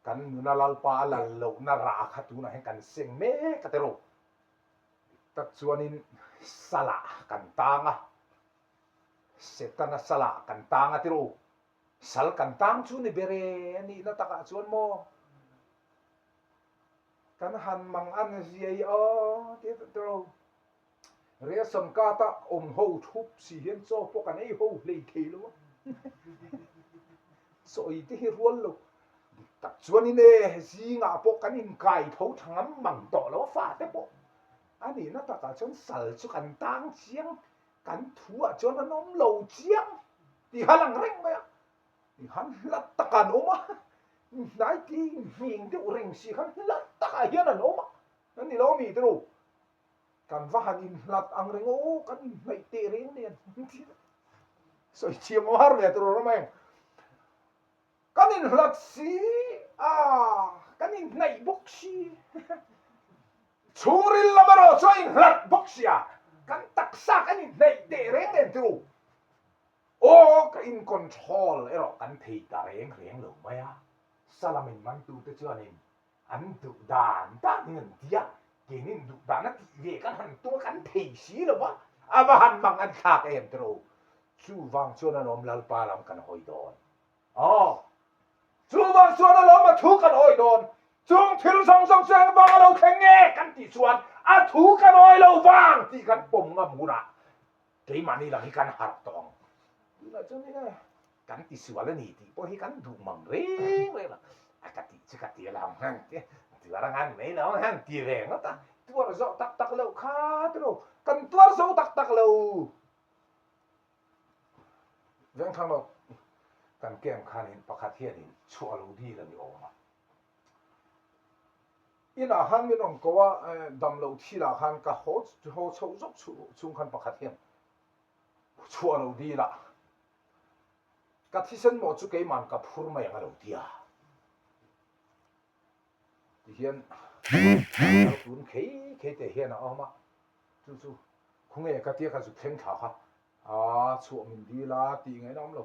A: kan nuna Lalpa a lal lohna rah kha tunah hian kan seng mek a tiraw. Dik tak chuanin salah kan tang a, Setana salah kan tang a tiraw. Sal kan tang chu ni ber e a nihna takah chuan maw kan han mang an ziai aw tiraw. Ration card a awm ho thup si hian chaw pawh kan ei ho hlei thei lo a, chaw ei te hi rual lo. Dik tak chuanin e zingah pawh kan inkai tho tha ngam mang tawh lo a fate pawh a nihna takah chuan sal chu kan tang chiang, kan thu ah chuan an awm lo chiang tih kha lang reng mai a, tikhan hla takah an awm a, hnai ti nghing deuh reng si khan hla takah hian an awm a, an ni lo ami tiraw? Kan va han inhlat ang reng aw, kan inhnaih teh reng nen sawi thiam awm har ve tur rawh mai. Kan inhlat si a, kan inhnaih bawk si. Chhungril lam erawh chu a inhlat bawk si a, kan taksa kan inhnaih teh reng nen tiraw. Aw, ka in control erawh kan thei ta reng reng lo mai a, Salamin mantute chuanin An duh dan dan in an ti a, keinin duh dan a tih ve kan han tum a kan thei si lo va, a va han mang an thlak em tiraw? Chuvang chuan a lawm Lalpa lam kan hawi dawn. Aw, chuvang chuan a lawm a thu kan hawi dawn. Chung thil zawng zawng chu engvang a lo thleng nge kan tih chuan a thu kan hawi lo vang tih kan pawm ngam hunah. Keimahni lang hi kan harh tawh ang. Tunah chuan enge kan tisual a ni tih pawh hi kan duh mang reng reng lo. A ka tih chu ka ti lo ang te, tuar ang an mai lo ang ti ve ngawt a. Tuar zawh tak tak loh kha tiraw, kan tuar zo tak tak lo. Vengthlang lo kan camp khanin pakhat hianin chhuah lo dil a ni awm a. Inah khan min rawn ko a, dam loh thilah khan ka haw haw chhoh zawk chhung khan pakhat hian chhuah lo dil a, ka thisen mawh chu keiman ka phur mai ang a lo ti a. Tihian lo tun khei khei teh hian a awm a, chu chu khawnge ka tia ka zuk thleng thla kha a chhuah min dil a tih ngaihna awm lo.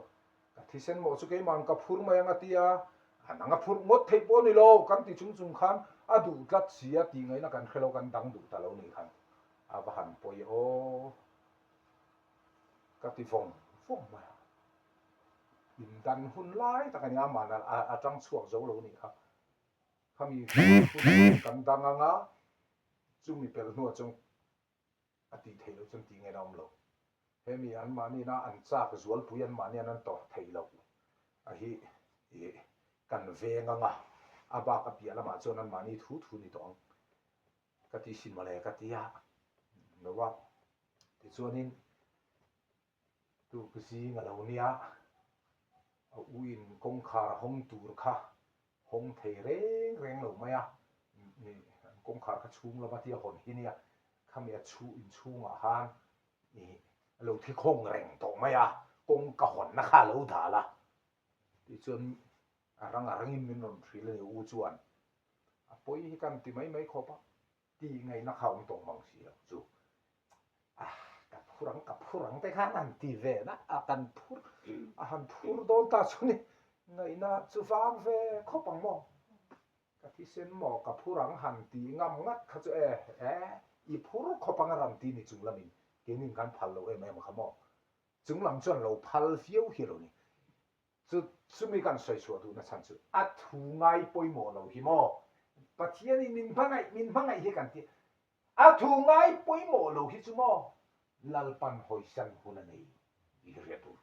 A: Ka thisen mawh chu keiman ka phur mai ang a ti a, a nang a phurh ngawt theih pawh a ni lo, kan ti chung chung khan a duh tlat si a tih ngaihna kan hre lo, kan dang duh ta lo nih khan a va han pawi aw ka ti vawng vawng mai a. Indan hun lai tak a ni a, aman a tang chhuak zo lo nih kha. Khami hun kan dang ang a, chumi pelh hnuah chuan a tih theih loh chuan tih ngaihna a awm lo. Hemi anmahniina an chak zualpui anmahnian an tawrh theih loh a hi ih kan veng ang a, a bak a piah lamah chuan anmahni thu thu ni tawh ang ka ti sin mawle ka ti a lo a. Tichuanin tuk zing a lo nia, a uin kawngkhar a hawng tur kha hawng thei reng reng lo mai a, an kawngkhar kha chhung lama tia hawn hi nia, khami a chhu inchhungah khan ih a lo thi khawng reng tawh mai a, kawngka hawnna kha a lo dal a, tichuan a rang a rangin min rawn hrilh a ni u chuan a pawi hi kan ti mai mai khawp a. Tih ngaihna kha awm tawh mang si lo chu. Ah, ka phur ang, ka phur ang te khan han ti ve na a, kan phur, a han phur dawn ta chu ni. Ngaihna chu vang ve khawp ang maw? Ka thisen maw, ka phur ang han ti ngam ngat kha chu e, e, i phur khawp ang a rawn ti ni chung lamin keinin kan phal lo em em kha maw? Chung lam chuan lo phal viau hi lo ni. Chu chumi kan sawi chhuah duhna chhan chu a thu ngai pawimawh lo hi maw? Pathianin min hmangaih, min hmangaih hi kan ti. A thu ngai pawimawh lo hi chu maw? Lalpan hawisan hun a nei tih hi hriat tur.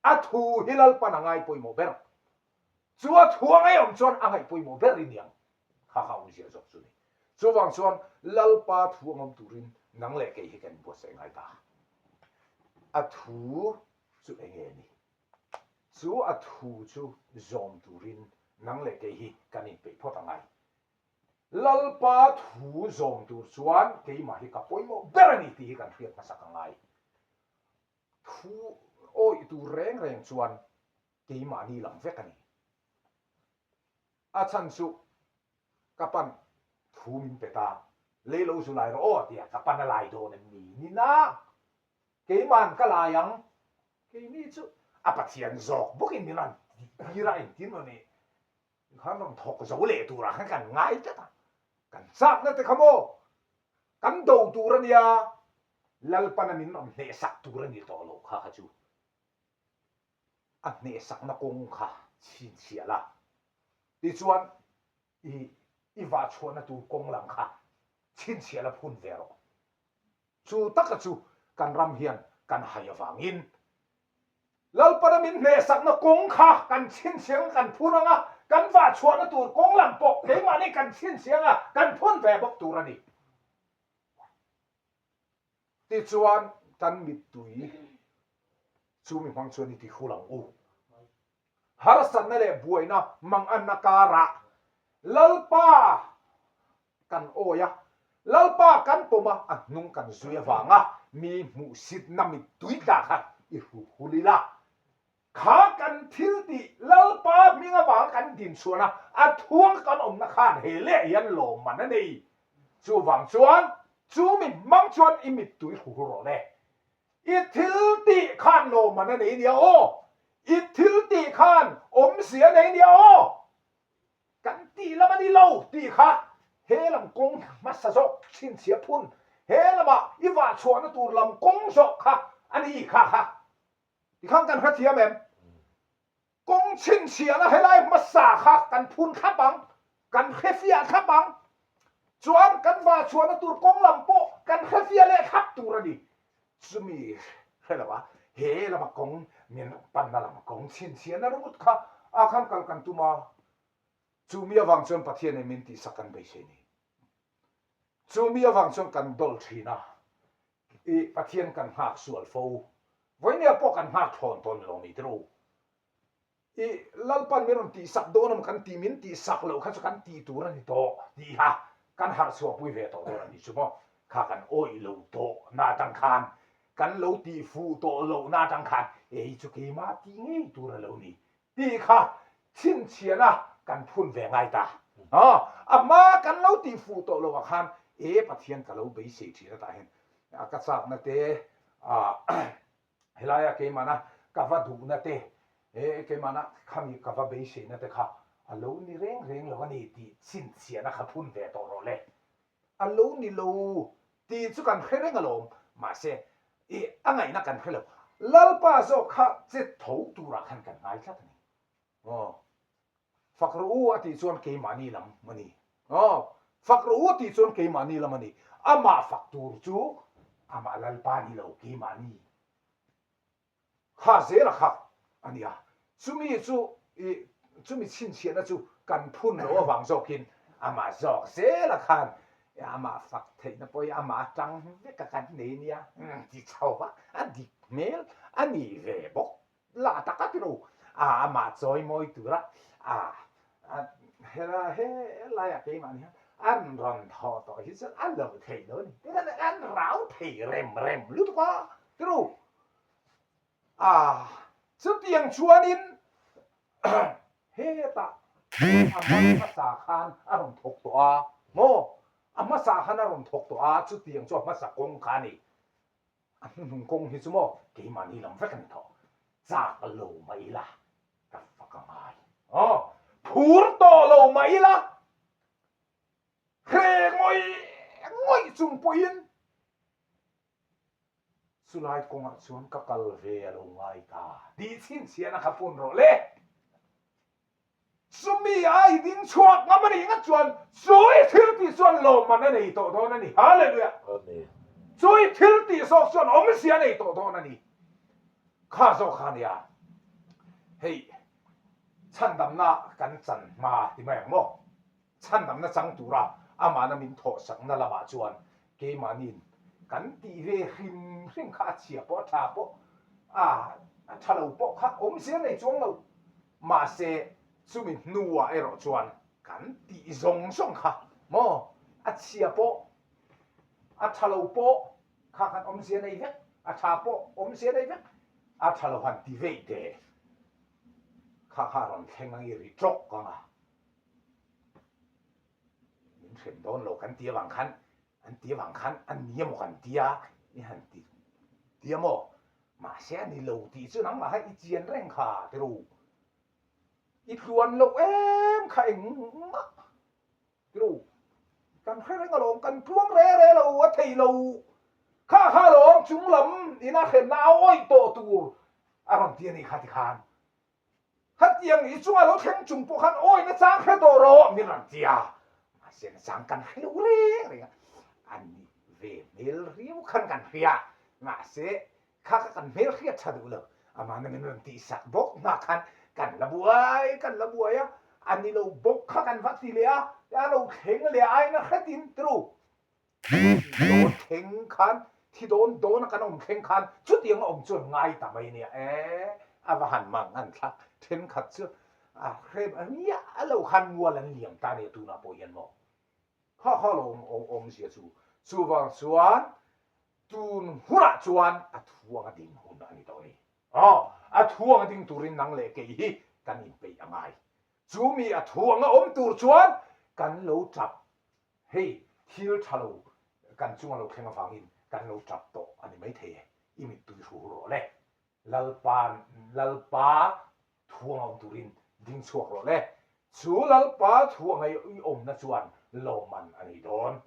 A: A thu hi Lalpan a ngai pawimawh ber. Chu a thu a ngaihawm chuan a ngaih pawimawh ber i niang. Kha kha awmzia zawk chu ni. Chuvang chuan Lalpa thu a ngawm turin nang leh kei hi kan inbuatsaih ngai ta. A thu chu enge ni? Chu a thu chu zawm turin nang leh kei hi kan inpeih phawt angai. Lalpa thu zawm tur chuan keimah hi ka pawimawh ber a ni tih hi kan hriat hmasak angai. Thu awih tur reng reng chuan keimahni lam vek a ni. A chhan chu ka pan thu min pe ta, lei lo zu lai rawh aw a ti a, ka pan a lai dawn em ni? Nina! Keiman ka lai ang, keini chu a Pathian zawk bawkin min rawn tir a, engtin maw ni khan rawn thawk zo leh turah khan kan ngai tlat a, kan chakna te kha maw kan do tur a nia, Lalpana min rawn hnehsak tur a ni tawh lo kha kha chu a hnehsakna kawng kha chhinchhiah la, tichuan i i vahchhuahna tur kawng lam kha chhinchhiah la phun ve rawh. Chu taka chu kan ram hian kan hai avangin Lalpana min hnehsakna kawng kha kan chhinchhiang a, kan phun ang a, kan vahchhuahna tur kawng lam pawh keimahni kan chhinchhiang a, kan phun ve bawk tur a ni. Tichuan kan mittui chu mi hmang chuan i ti hul ang u. Harsatna leh buaina manganna karah Lalpa kan awi a, Lalpa kan pawm a, a hnung kan zui avanga mi hmuhsitna mittui tla kha i hru hul ila. Kha kan thil tih Lalpa hming avanga kan dinchhuahna a thuang kan awmna khan he leh hian lawmman a nei. Chuvang chuan chu mi hmang chuan i mittui hru hul rawh le. I thil tih khan lawmman a nei nia aw! I thil tih khan awmzia a nei nia aw! Kan tih lam a ni lo tih kha he lam kawng hmasa zawk chhinchhiah phun, he lamah i vah chhuahna tur lam kawng zawk kha a ni kha kha. Tikhan kan hrethiam em? Kawng chhinchhiahna helai hmasa kha kan phun thlap ang, kan hrefiah thlap ang. Chuan kan vah chhuahna tur kawng lam pawh kan hrefiah leh thlap tur a ni. Chumi hre lo a, he lama kawng min panna lam kawng chhinchhiahna ringawt kha a khan kal kan tum a, chumi avang chuan Pathianin min tihsak kan beisei ni. Chumi avang chuan kan dawl thin a, i Pathian kan nghak sual fo. Vawinia pawh kan nghak thlawn tawn lo ni tiro. I Lalpan min rawn tihsak dawn emaw kan tih min tihsak loh kha chu kan tih tur a ni tawh tih kha kan harh chhuahpui ve tawh dawn a ni chu maw? Kha kan awih lo tawh na atang khan kan lo tih fuh tawh loh na atang khan ei chu keimah tih ngei tur a lo ni tih kha chhinchhiahna kan phun ve ngai ta. A hma kan lo tih fuh tawh loh ah khan e Pathian ka lo beisei thin atah hian ka chakna te Helaia keimahna ka va duhna te, he keimahna khami ka va beiseina te kha a lo ni reng reng lo a ni tih chhinchhiahna kha phun ve tawh rawh le. A lo ni lo tih chu kan hre reng alawm, mahse i a ngaihna kan hre lo. Lalpa zawk kha che tho turah khan kan ngai tlat a ni. Aw. Fak rawh u a tih chuan keimahni lam a ni. Aw, fak rawh u a tih chuan keimahni lam a ni. Amah fak tur chu amah Lalpa ni lo, keimahni kha zela kha a ni a. Chumi chu i chumi chhinchhiahna chu kan phun lo avang zawkin amah zawk zela khan amah fak theihna pawh hi amah atang vek a kan nei nia ti chho a, a dik hmel a ni ve bawk. La tak a ti lo, a amah chawi mawi tura a hela he laiah keimah ni hian an rawn thawh tawh hi chuan a lo thei lo a ni. Tikhan an rau thei rem rem lutuk a ti ru. A chutiang chuanin hetah a hmasa khan a rawn thawk tawh a maw? A hmasa khan a rawn thawk tawh a, chutiang chu a hmasa kawng kha a ni. A hnuhnung kawng hi chu maw keimahni lam vek a ni tawh. Chak lo mah ila ka fak a ngai. Aw, phur tawh lo mah ila hre ngawih ngawih chung pawhin chulai kawngah chuan ka kal ve a lo ngai ta tih chhinchhiahna kha phun rawh le. Chumi a i ding chhuak ngam a nih ngat chuan chu i thil tih chuan lawmman a nei tawh dawn a ni. Hallelujah! Amen. Chu i thil tih zawk chuan awmzia a nei tawh dawn a ni. Kha zawk kha nia. Hei, chhandamna kan chan hma ti mai ang maw? Chhandamna chang tura amahna min thawhsakna lamah chuan keimahniin kan tih ve hrim hrim kha a chhia pawh a tha pawh a a tha lo pawh kha awmzia nei chuang lo. Mahse chumi hnuah erawh chuan kan tih zawng zawng kha maw a chhia pawh a tha lo pawh kha khan awmzia nei vek, a tha pawh awmzia nei vek, a tha lo han ti veih teh kha kha a rawn thleng ang i ri tawk ang a. Min hrem dawn lo kan ti avang khan an ti avang khan a ni emaw kan ti a i han ti ti a maw mahse a ni lo tih chu nangmah kha i chian reng kha ti ru i tluan loh em kha engmah ti ru kan hre reng alawm kan tluang re re lo a thei lo kha kha alawm chung lam ina hremna a awih tawh tur a rawn ti a nih kha ti khan Khatiang i chunga lo thleng chung pawh khan awi na chang hre tawh rawh min rawn ti a, mahse na chang kan hre lo reng reng a, a nih ve hmel riau khan kan hria, mahse kha kha kan hmel hriat tha duh lo, amahna min rawn tihsak bawk hma khan kan la buai kan la buai a, a ni lo bawk kha kan va ti leh a, a lo thleng leh aina hretin tru. Dawn thleng khan, thi dawn dawn a kan awm thleng khan chutiang a awm chuan ngai ta mai nia e, a va han mang an thlak thenkhat chu a hrem a miah lo khan mual an liam ta nia tunah pawh hian maw kha kha lo awm awmzia chu chuvang chuan tun hunah chuan a thuang a ding hun a ni tawh a ni. Aw, a thuang a ding turin nang leh kei hi kan inpeih a ngai. Chu mi a thuang a awm tur chuan kan lo tap Hei thil tha lo kan chunga lo thleng avangin kan lo tap tawh a ni maithei e, i mittui hru rawh le. Lalpa Lalpa thuang awm turin ding chhuak rawh le. Chu Lalpa thuang i awmna chuan lawmman a nei dawn.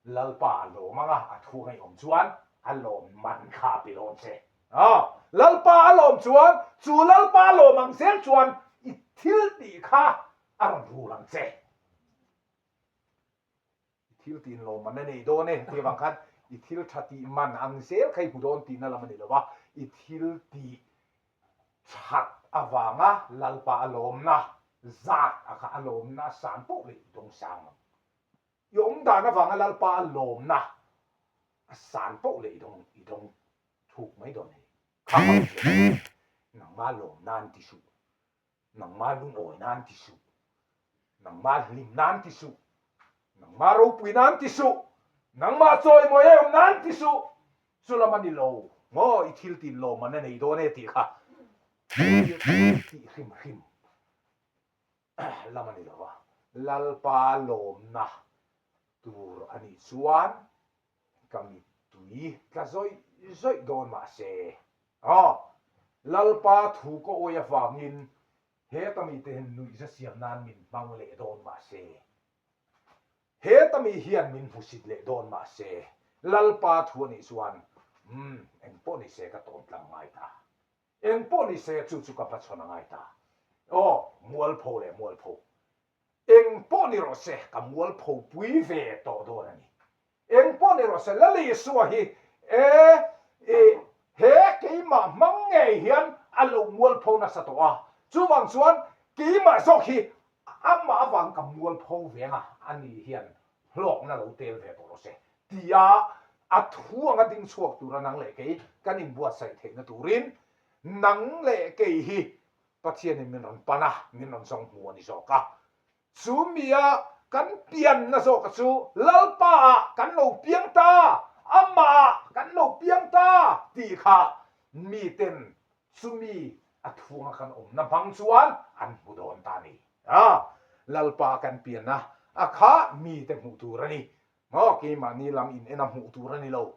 A: Lalpa a lawm anga a thuang i awm chuan a lawmman kha a pe dawn che. Lalpa a lawm chuan chu Lalpa lawm ang zel chuan i thil tih kha a rawn rul ang che. I thil tin lawm an a nei dawn e tih avang khan I thil tha tih man ang zel kha i hmu dawn tihna lam a ni lo va, i thil tih that avanga Lalpa a lawmna zat a kha a lawmna a san poh leh i dawng sang ang. I awm dan avanga Lalpa a lawmna a san poh leh i dawng i dawng thuk mai dawn a ni. Kha kha awmzia a ni. Nangma lawm nan ti suh. Nangma lungawi nan ti suh. Nangma hlim nan ti suh. Nangma ropui nan ti suh. Nangma chawimawi a awm nan ti suh. Chu lam a ni lo maw i thil tin lawmman a nei dawn e tih kha thil tih hrim hrim lam a ni lo va. Lalpa lawmna tur a nih chuan ka mittui tla zawih zawih dawn mahse aw Lalpa thu ka awi avangin heta mite hian nuihza siam nan min hmang leh dawn mahse heta mi hian min hmusit leh dawn mahse Lalpa thu anih chuan umm engpawh nise ka tawn tlang ngai ta engpawh nise chu chu ka hmachhawn a ngai ta aw mualpho leh mualpho Eng pawh ni rawh se, ka mualpho pui ve tawh dawn a ni. Eng pawh ni rawh se, Lal Isua hi e i he keimah hmang ngei hian a lo mualpho nasa tawh a, chuvang chuan keimah zawk hi amah avang ka mualpho ve anga ani hian hlawkna lo tel ve tawh rawh se tia a thu anga ding chhuak tura nang leh kei kan inbuatsaih theihna turin nang leh kei hi Pathianin min rawn pan a, min rawn zawng hmu a ni zawk a. Chu mia kan pianna zawka chu Lalpa ah kan lo piang ta, Amah ah kan lo piang ta tih kha miten chumi a thunga kan awmna hmang chuan an hmu dawn ta a ni. A, Lalpa kan pianna a kha mite hmuh tur a ni. Maw, keimahni lam in en a hmuh tur a ni lo.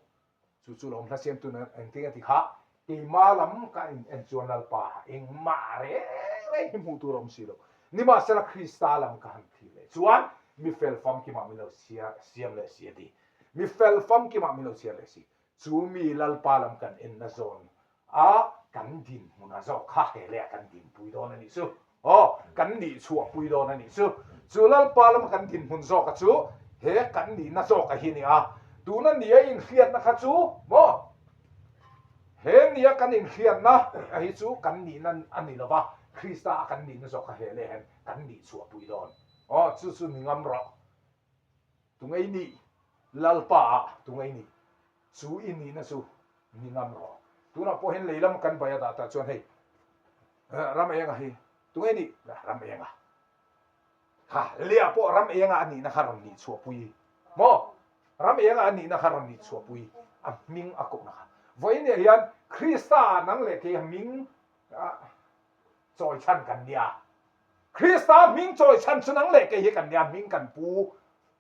A: Chu chu lawm hla siam tun engtin a ti kha, keimah lam ka in en chuan Lalpa engmah reng reng hi hmuh tur a awm si lo. Nimahsela Krista lam ka han thlir leh chuan mi fel famkimah min lo siam leh si a ti. Mi fel famkimah min lo chhiar leh si. Chu mi Lalpa lam kan enna zawn a kan dinhmun a zawk kha he leh kan dinpui dawn a nih chu. Aw, kan nih chhuahpui dawn a nih chu. Chu Lalpa lama kan dinhmun zawka chu he kan nihna zawka hi a ni a. Tuna nia inhriatna kha chu maw? He nia kan inhriatna a hi chu kan nihna a ni lo va, Krista a kan nihna zawk kha he leh hian kan nih chhuahpui dawn. Aw, chu chu ni ngam rawh. Tungei nih Lalpa ah tungei nih chu i nihna chu ni ngam rawh. Tunah pawh hian lei lama kan bai a dah tah chuan hei ram enga hi tungei nih ram enga ha leh pawh ram enga a nihna kha rawn nih chhuahpui maw ram enga a nihna kha rawn nih chhuahpui a hming a kohna kha vawiin ah hian Krista ah nang leh kei hming chawi chhan kan nia Krista hming chawi chhan chu nang leh kei hi kan nia hming kan pu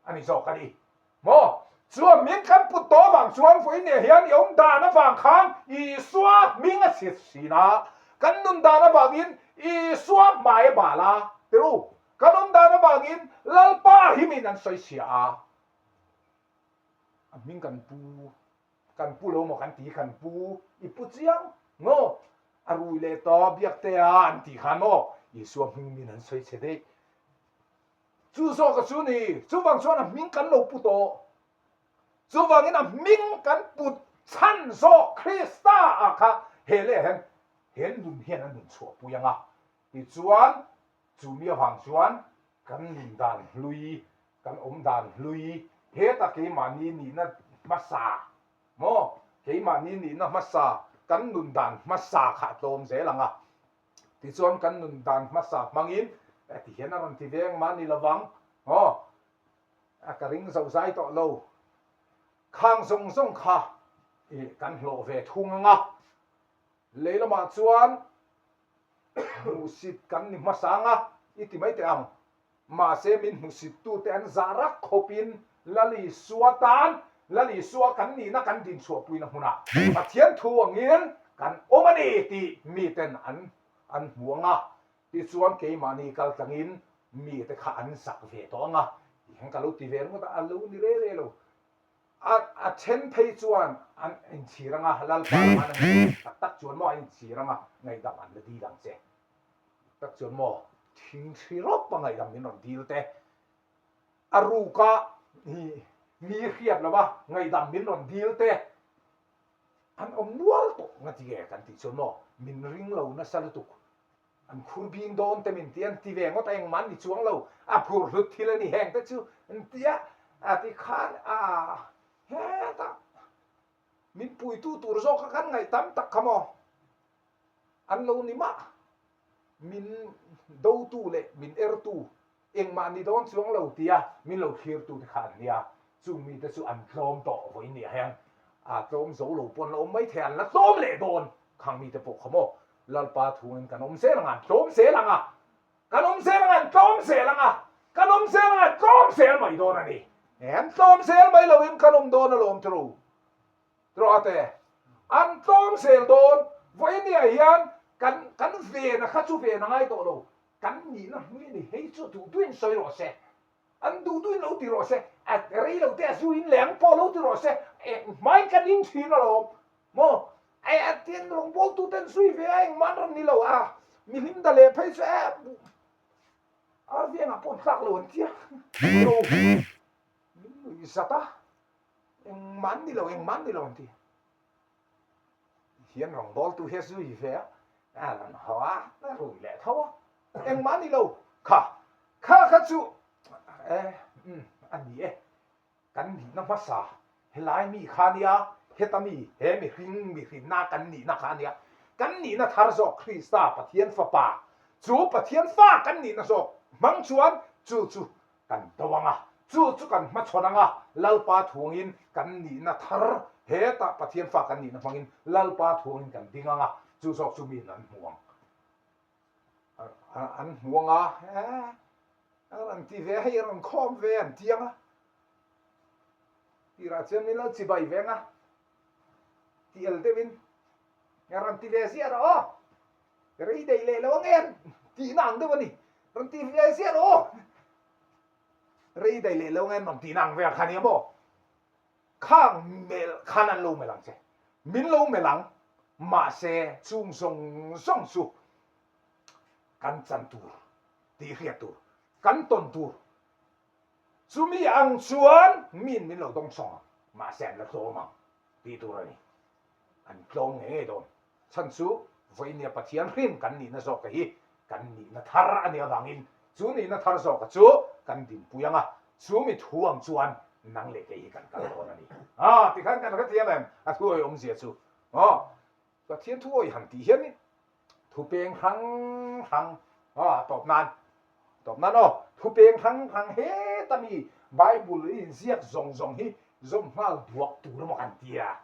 A: a ni zawk a ni maw? Chuan hming kan put tawh avang chuan vawiin ah hian i awm dan avang khan Isua hming a chhit thin a, kan nun dan avangin Isua hmai a bal a, tiru, kan awm dan avangin Lalpa himin an sawi chhia a, a hming kan pu, kan pu lo maw kan ti kan pu, i pu chiang maw? A rui leh tawh biak te a an tih khan maw Isua hming min an sawi chhe daih. Chu zawka chu ni, chuvang chuan a hming kan lo pu tawh. Chuvangin a hming kan put chhan zawk Krista ah kha he leh hian he nun hian a nun chhuahpui ang a. Tichuan, chu mi avang chuan kan nun dan hlui, kan awm dan hlui, heta keimahni nihna hmasa maw, keimahni nihna hmasa, kan nun dan hmasa kha a tlawm zel ang a. Tichuan kan nun dan hmasa hmangin ti hian a rawn ti ve engmah ni lovang aw a ka ring zo zai tawh lo khang zawng zawng kha i kan hlawh ve thung anga lei lamah chuan hmuhsit kan ni hmasa anga i ti mai teh ang Mahse min hmuhsittute an zah rak khawpin Lal Isua tan Lal Isua kan nihna kan dinchhuahpuina hmunah Pathian thu angin kan awm a ni tih miten an an hmu ang a, tichuan keimahni kal tlangin mite kha an zak ve tawh ang a, tih hian ka lo ti ve ringawt a, a lo ni re re lo. A a then phei chuan an inchhir ang a, Lalpa lamah an ngaih tak tak chuan maw an inchhir ang a, ngaihdam an la dil ang che. Tak chuan maw thing thli rawp a ngaihdam min rawn dil te a ruka hi Mi hriat lova ngaihdam min rawn dil te an awm nual tawh ngati nge kan tih chuan maw min ring lo nasa lutuk an khur bing dawn te min ti an ti ve ngawt a engmah an ni chuang lo a phur hlut thil a ni heng te chu an ti a a ti khan a hetah min puitu tur zawk a kan ngaih tam tak kha maw an lo ni mah min dotu leh min ertu Engmah ni dawn chuang lo tia min lo thlirtu te kha an nia, chung mite chu an tlawm tawh vawiin nia hian a tlawm zo lo pawh an la awm mai thei, an la tlawm leh dawn khang mite pawh kha maw Lalpa thungin kan awm zel ang a, an tlawm zel ang a, kan awm zel ang a, an tlawm zel ang a, kan awm zel ang a, an tlawm zel mai dawn a ni. An tlawm zel mai loin kan awm dawn alawm turu. Trawh te, an tlawm zel dawn vawiin nia hian kan kan ven a kha chu ven a ngai tawh lo. Kan nihna hlui a ni, hei chu duh duhin sawi rawh se, an duh duhin lo ti rawh se, a rei lo te a zu in leh ang pawh lo ti rawh se, hmain kan in thin alawm maw, e a tin rawngbawltu ten zui ve a engmah an rawn ni lo a, mi hlim da leh phei chu e ar vengah pawh an tlak lo an tia, ro min nuih zat a, engmah an ni lo engmah an ni lo an ti. Hian rawngbawltu hi a zui ve a, a rawn haw a, a rui leh tho a, engmah a ni lo, kha kha kha chu e umm a ni e, kan nihna hmasa helai mi kha a nia, heta mi he mihring mihrinna kan nihna kha a nia, kan nihna thar zawk Krista Pathian fapa chu Pathian fa kan nihna zawk hmang chuan chu chu Kan do ang a, chu chu kan hmachhawn ang a, Lalpa thuangin kan nihna thar, hetah Pathian fa kan nihna hmangin Lalpa thuangin kan ding ang a, chu zawk chu miin an hmu ang. An hmu ang a, he, an ti ve, hei rawn khawm ve an ti ang a, tirah chuan min lo chibai ve ang a, ti el deuhin, rawn ti ve ziah rawh aw, Rei daih leh lo ange an tihna ang deuh a ni. Rawn ti ve ziah rawh aw. Rei daih leh lo ange an rawn tihna ang vel kha nia maw? Khang melh khan an lo melh ang che. Min lo melh ang. Mahse chung zawng zawng chu kan chan tur tih hriat tur, kan tawn tur. Chumi ang chuan miin min lo dawngsawng ang. Mahse an la tlawm ang tih tur a ni. An tlawm ngei ngei dawn. Chhan chu vawinia Pathian hrim kan nihna zawka hi kan nihna thar a nih avangin chu nihna thar zawka chu kan dinpui ang a, chu mi thu ang chuan nang leh kei hi kan kal dawn a ni. Aa tikhan kan hrethiam em? A thu awih awmzia chu aw Pathian thu awih han tih hian thu peng hrang hrang aw a tawp nan tawp nan aw thu peng hrang hrang heta mi Bible inziak zawng zawng hi zawm nghal duak tur emaw kan tia.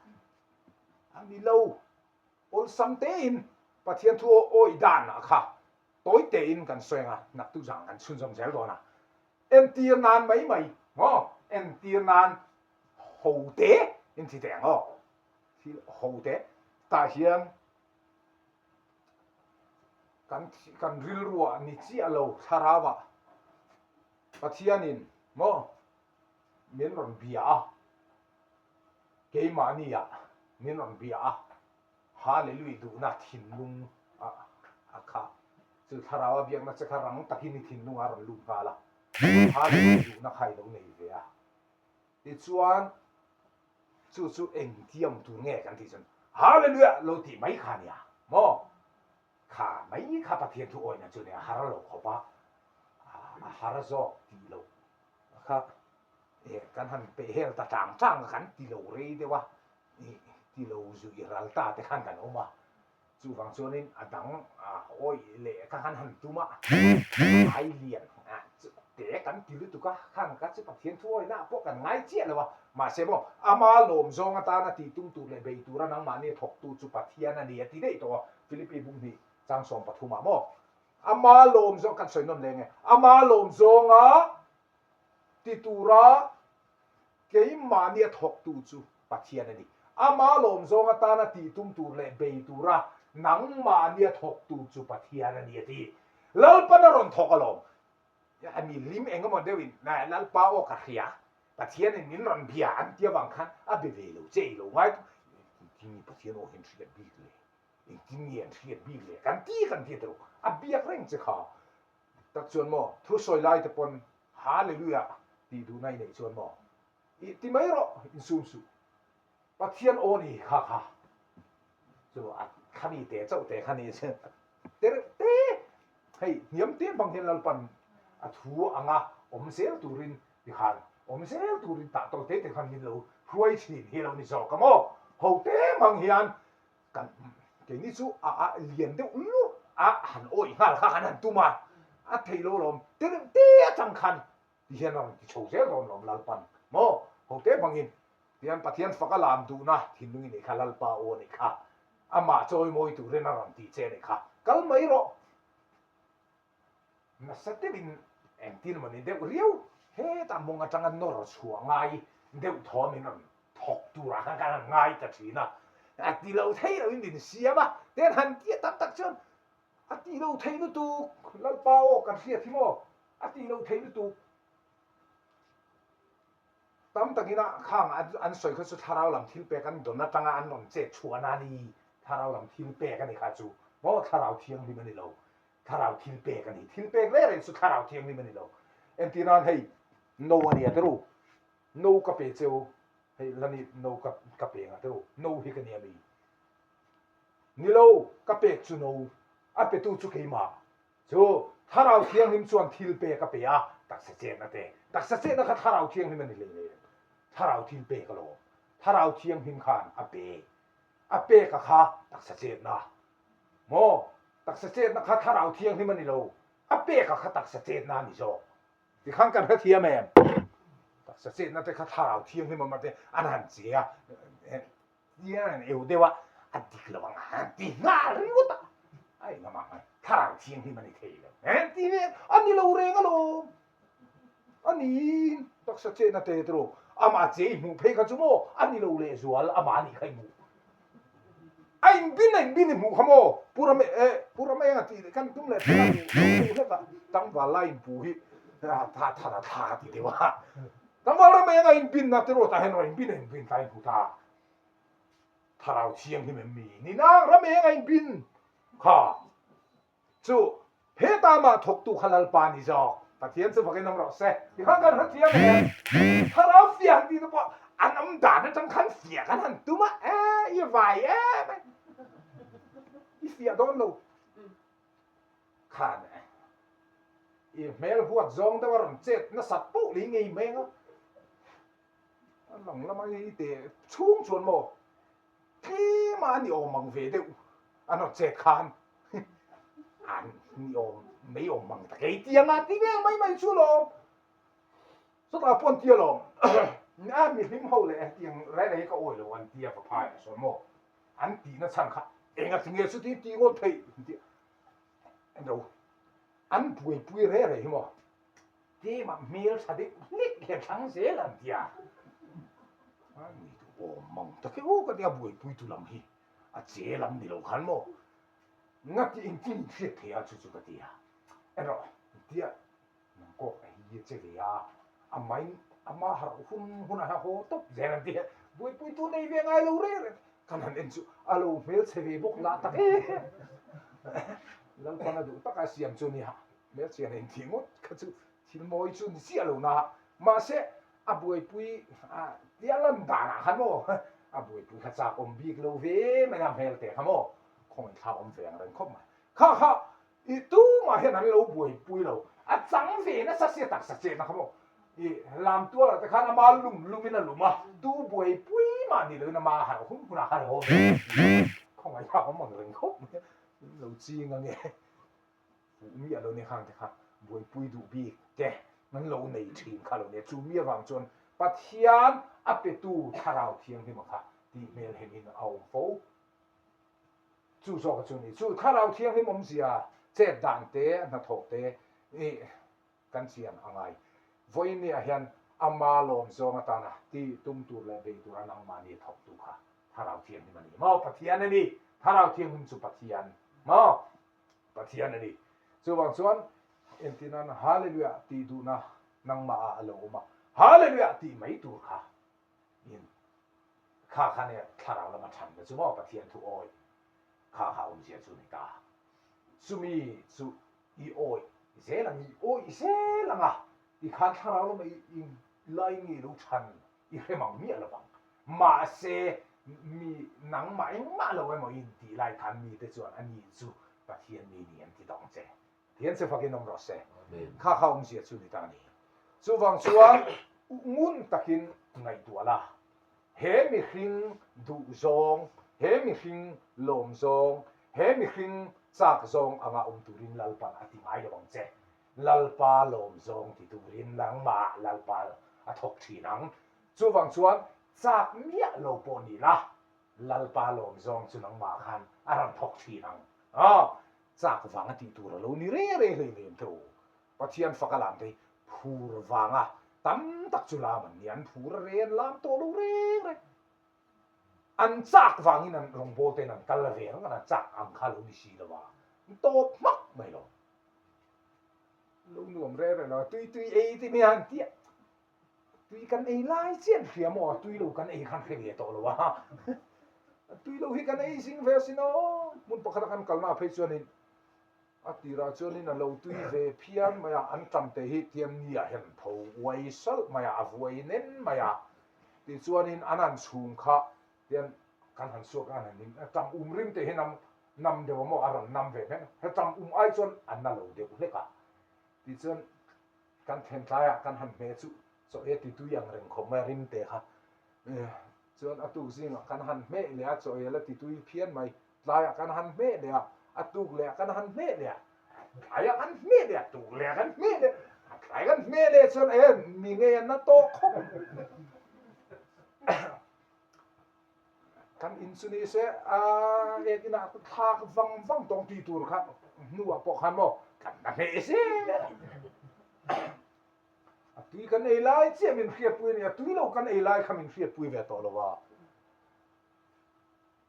A: A ni lo. Awlsam tein Pathian thu awih dan ah kha tawi tein kan sawi ang a, naktuk zang kan chhunzawm zel dawn a. Entir nan mai mai maw? Entir nan ho te in ti teh ang aw. Thil ho te tah hian kan kan rilruah ni chiah lo thlarau ah Pathianin maw min rawn bia a. Keimahni ah min rawn bia a, Hallelui duhna thinlung a a kha chu thlarau a biakna che kha rang takin i thinlung a rawn lut nghal a, Hallelui duhna kha i lo nei ve a. Tichuan chu chu engtiang tur nge kan tih chuan Hallelujah lo tih mai kha nia maw? Kha mai kha Pathian thu awihna chu nia har lo khawp a, a har zawk tih loh kha Eh, kan han peh hel ta tang tang a, kan ti lo rei deuh a, ih, ti lo zui ral ta te khan kan awm a, chuvang chuanin a dang awih leh kha khan han tum a, ai lian te kan ti lutuk a, khang kha chu Pathian thu awihna pawh kan ngai chiah lo a, mahse maw ama lawm zawng atana tih tum tur leh bei tura nangmahni thawktu chu Pathian a ni a ti daih tawh a, Philippi bung hnih chang 13 ah maw ama lawm zawng kan sawi nawn leng e, ama lawm zawnga Ti tura keimahni a thawktu chu Pathian a ni. Ama lawm zawng atana tih tum tur leh bei tura nangmahni a thawktu chu Pathian a ni a ti. Lalpan a rawn thawk alawm. A mi hlim eng emaw deuhin Lalpa aw ka hria, Pathianin min rawn bia an ti avang khan a be ve lo che i lo ngai tu. Engtin nge Pathian aw hian hriat bik le? Engtin nge an hriat bik le? Kan ti kan ti a tilo. A biak reng che kha. Tak chuan maw, thu sawi lai te pawn Hallelujah tih duhna i neih chuan maw? I ti mai rawh, insum suh. Pathian aw ni kha kha chu a khami te chauh te kha ni che te reuh te hei hniam te bang hian Lalpan a thu anga awm zel turin tikhan awm zel turin tah tawl te te khan min lo hruai thin hi lo ni zawk a maw ho te bang hian kan keini chu a a lian deuh luh a han awih nghal kha kan han tum a a theih lo lawm te reuh te atang khan Ti hian a rawn ti chho zel dawn lawm Lalpan maw hote hmangin tihian Pathian fak a lam duhna thinlung i neih kha Lalpa aw a nih kha amah chawimawi turin a rawn tih che a nih kha kal mai rawh nasa deuhin engtin maw ni deuh riau hetah mawng atanga nawr chhuah ngai deuh thawmin rawn thawk turah khan kan han ngai ta thin a a ti lo thei loin min siam a tihian han tia tam tak chuan A tih lo thei lutuk, Lalpa aw kan hriat hi maw? A tih lo thei lutuk. Tam takin a khang an sawi kha chu thlarau lam thil pek an dawn atanga an rawn chet chhuahna a ni. Thlarau lam thil pek a ni kha chu maw? Thlarau thianghlim a ni lo. Thlarau thil pek a ni. Thil pek reng reng chu thlarau thianghlim a ni lo. Entir nan hei no a nia teru. No ka pe cheu. Hei la ni no ka ka pe nga teru. No hi ka nia mi. Ni lo, ka pek chu no, a petu chu keimah. Chu Thlarau Thianghlim chuan thil pek a pe a, taksa chetna te. Taksa chetna kha Thlarau Thianghlim a ni hlei hlei. Thlarau thil pek alawm. Thlarau Thianghlim khan a pe. A pek a kha taksa chetna. Maw? Taksa chetna kha Thlarau Thianghlim a ni lo. A pek a kha taksa chetna a ni zawk. Tikhan kan hrethiam em? Taksa chetna te kha Thlarau Thianghlim awm a te an han che a. Tiang an eu deuh a, a dik lo ang a ti nghal ringawt a, a eng amah mai thlarau thianghlim a ni thei lo e ti ve a ni lo reng alawm a ni taksa chetna te te rawh amah che i hmuh phei kha chu maw a ni lo lehzual amah a nih kha i hmuh a inbin a inbin i hmuh kha maw pu ram e pu ram eng a tih leh kan tum leh thla duh hlek a tlangval lai inpu hi tha tha thla ti deuh a Tlangval ram eng a inbinna te rawt ah hian rawn inbin a inbin ta inhmu ta. Thlarau thianghlim em mi? Ni nang ram eng a inbin kha chu heta mah thawktu kha Lalpa ni zawk. Pathian chu fakin awm rawh se. Tikhan kan hrethiam em? Thlarau fiah han tih te pawh an awm dan atang khan fiah kan han tum a, e i vai em e. I fiah dawn lo. Khan e. I hmel huat zawng deuh a rawn chet nasat poh leh i ngei mai ang a. A lang lama i teh chhung chuan maw tlem a ni awm ang ve deuh an rawn chet khan an ni awm mai awm ang ta kei tiang a ti vel mai mai chu lawm. Chutah pawh an ti alawm a mi hlim ho leh tiang reng reng hi ka awi lo an ti a va phai a sawn maw an tihna chhan kha enga tinge chuti tih ngawt theih an ti a. Lo An buaipui reh reh hi maw? Tlema hmel tha deuh hlek hian thlang zel an tia. A ni tu awm mang tak e aw ka tia buaipui tu lam hi a che lam ni lo khan maw? Ngati engtin in hriat thei a chu chu ka tia. Erawh tia nang kawk a hi a che ve a, a mai ama harh hun hunah hian haw tawp zel an tia. Buaipui tu nei ve ngai lo reh reh. Kan han en chu a lo hmelchhe ve bawk lah tak e. Lalpan a duh taka siam chu nia, hmelchhian a inthih ngawt kha chu thil mawi chu ni chiah lo na. Mahse, a buaipui tia lan danah khan maw, a buaipui kha chak awm bik lo ve mai a hmel te kha maw, khawngaihthlak awm ve ang reng khawp mai. Kha kha I tumah hian an lo buaipui lo, a chang ve nasa sia taksa chetna kha maw. I lam tualah te khan ama lum lumin a lum a, tu buaipui mah ni loin ama harh hun hunah khan a haw ve ang tih khawngaihthlak awm ang reng khawp mai a, in lo ching ange. Fuh miah lo nia khang te kha buaipui duh bik te an lo nei thin kha lo nia, chu mi avang chuan Pathian a petu Thlarau Thianghlima kha tih hmel hemin a awm fo. Chu zawk a chu ni. Chu Thlarau Thianghlim awmzia chet dan te, a hnathawh te i kan chian a ngai. Vawiinniah hian ama lawm zawng atana ti tum tur leh bei tura nangmahni a thawktu kha Thlarau Thianghlim a ni maw? Pathian a ni. Thlarau Thianghlim chu Pathian maw? Pathian a ni. Chuvang chuan entirnan Hallelujah tih duhna nangmahah a lo awm a, Hallelujah tih mai tur kha in Kha kha nia thlarau lama thanna chu maw Pathian thu awi kha kha awmzia chu ni ta. Chumi chu i awi zel ang, i awi zel ang a, tikhan thlarau lama i lai nge lo than. I hre mang miah lo vang. Mahse, mi nangmah engmah lo emaw i intih lai khan mite chuan a ni chu Pathian mi ni an ti dawng che. Thian che fakin awm rawh se. Kha kha awmzia chu ni ta a ni. Chuvang chuan ngun takin ngaihtuah la, he mihring duhzawng, he mihring lawmzawng, he mihring chakzawng anga awm turin Lalpan a ti ngai lo ang che. Lalpa lawmzawng ti turin nangmah Lalpa a thawk thin ang. Chuvang chuan chak miah lo pawh ni la, Lalpa lawmzawng chu nangmah khan a rawn thawk thin ang. Aw, chak vanga tih tur a lo ni reng reng hlei nem tho. Pathian fak a lam te hi phur vanga tam tak chu lam an ni, an phur a reng lam tawh lo reng reng. An chak vangin an rawngbawl ten an kal ve reng an chak ang kha lo ni si lo a, an tawp hmak mai lo. Lo nuam reng reng lo, tui tui ei ti mai a han tia. Tui kan ei lai chiah an hria maw? Tui lo kan ei khan hre ve tawh lo a. Tui lo hi kan ei zing ve asin aw. Hmun pakhata kan kalna phei chuanin a tirah chuanin a lo tui ve phian mai a, an tam te hi tiam ni ah hian an tho uai salh mai a, a vuai nen mai a. Tichuanin an han chhum kha tian kan han suak a, an han in a, tam um rim te hi nam nam deuh a maw a rawn nam ve hmel. He tam um ai chuan a na lo deuh hlek a. Tichuan Kan thlen tlaiah kan han hmeh chu chaw e ti tui ang reng khawp mai a rim te kha. Chuan a tuk zingah kan han hmeh leh a, chaw e la ti tui phian mai. Tlaiah kan han hmeh leh a, a tuk leh ah kan han hmeh leh a, tlaiah kan hmeh leh a, tuk leh ah kan hmeh leh a, tlai kan hmeh leh chuan e mi ngei an na tawh khawp. Kan in chu ni se a ek inah thlak vang vang tawng ti tur kha hnuah pawh khan maw kan la hneh zel a. A tui kan ei lai chiah min hriatpui a ni, a tui lo kan ei lai kha min hriatpui ve tawh lo a.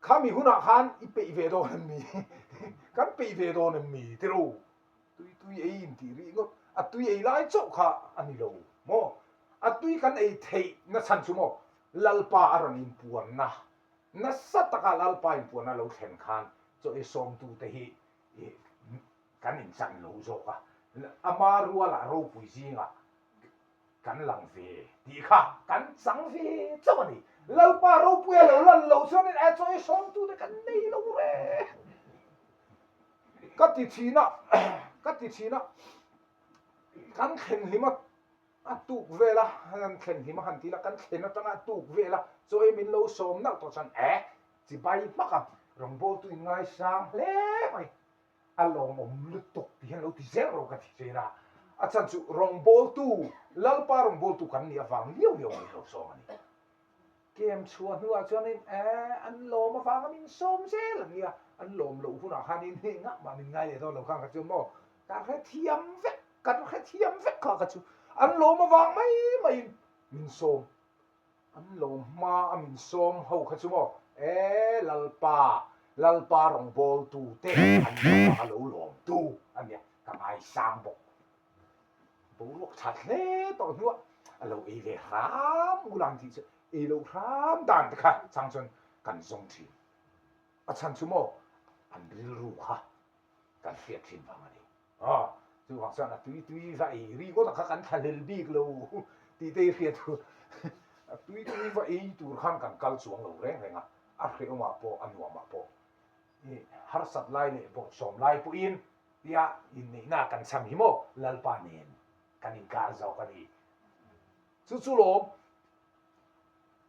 A: Khami hunah khan i peih ve dawn em mi? Kan peih ve dawn em mi? Ti ro. Tui tui ei in tih rih ngawt. A tui ei lai chauh kha a ni lo maw? A tui kan ei theih na chhan chu maw? Lalpa a rawn inpuanna, nasa taka Lalpa inpuanna lo thlen khan chaw ei sawmtute hi kan inchan lo zawk a. Ama rualah ropui zingah kan lang ve tih kha kan chang ve chauh a ni. Lalpa ropui a lo lan loh chuanin a chaw ei sawmtute kan nei lo reng. Ka ti thin a, ka ti thin a, kan thlen hlim a, a tuk vel a, kan thlen hlim a han ti la, kan thlen atanga a tuk vel a, chaw ei min lo sawm nalh tawh chuan eh chibai hmak a, rawngbawltu in ngaisang hle mai, a lawmawm lutuk tih hian lo ti zel rawh ka ti thin a, a chhan chu rawngbawltu, Lalpa rawngbawltu kan nih avang liau liau min lo sawm a ni. Kem chhuah hnuah chuanin eh an lawm avanga min sawm zel an nia, an lawm loh hunah khanin hei ngah mah min ngai leh dawn lo khan kha chu maw kan hrethiam vek, kan hrethiam vek kha kha chu an lawm avang mai maiin min sawm, an lawm hma a min sawm ho kha chu maw eh Lalpa, Lalpa rawngbawltu te an lawm a lo lawmtu a nia ka ngaisang bawk. Boruak that hle tawh hnuah a lo ei ve hram ula an tih chu ei loh hram dan te kha chang chuan kan zawng thin. A chhan chu maw an rilru kha kan hriat thin vang a ni. Aw chuvang chuan a tui tui va ei ri ngawt ang kha kan thlahlel bik lo tih te hi hriat tur a tui tui va ei tur khan kan kal chuang lo reng reng a, a hrehawmah pawh a nuamah pawh harsat lai leh bawrhsawm lai pawhin Tia inneihna kan chham hi maw Lalpa nen kan inkar zawk a ni. Chu chu lawm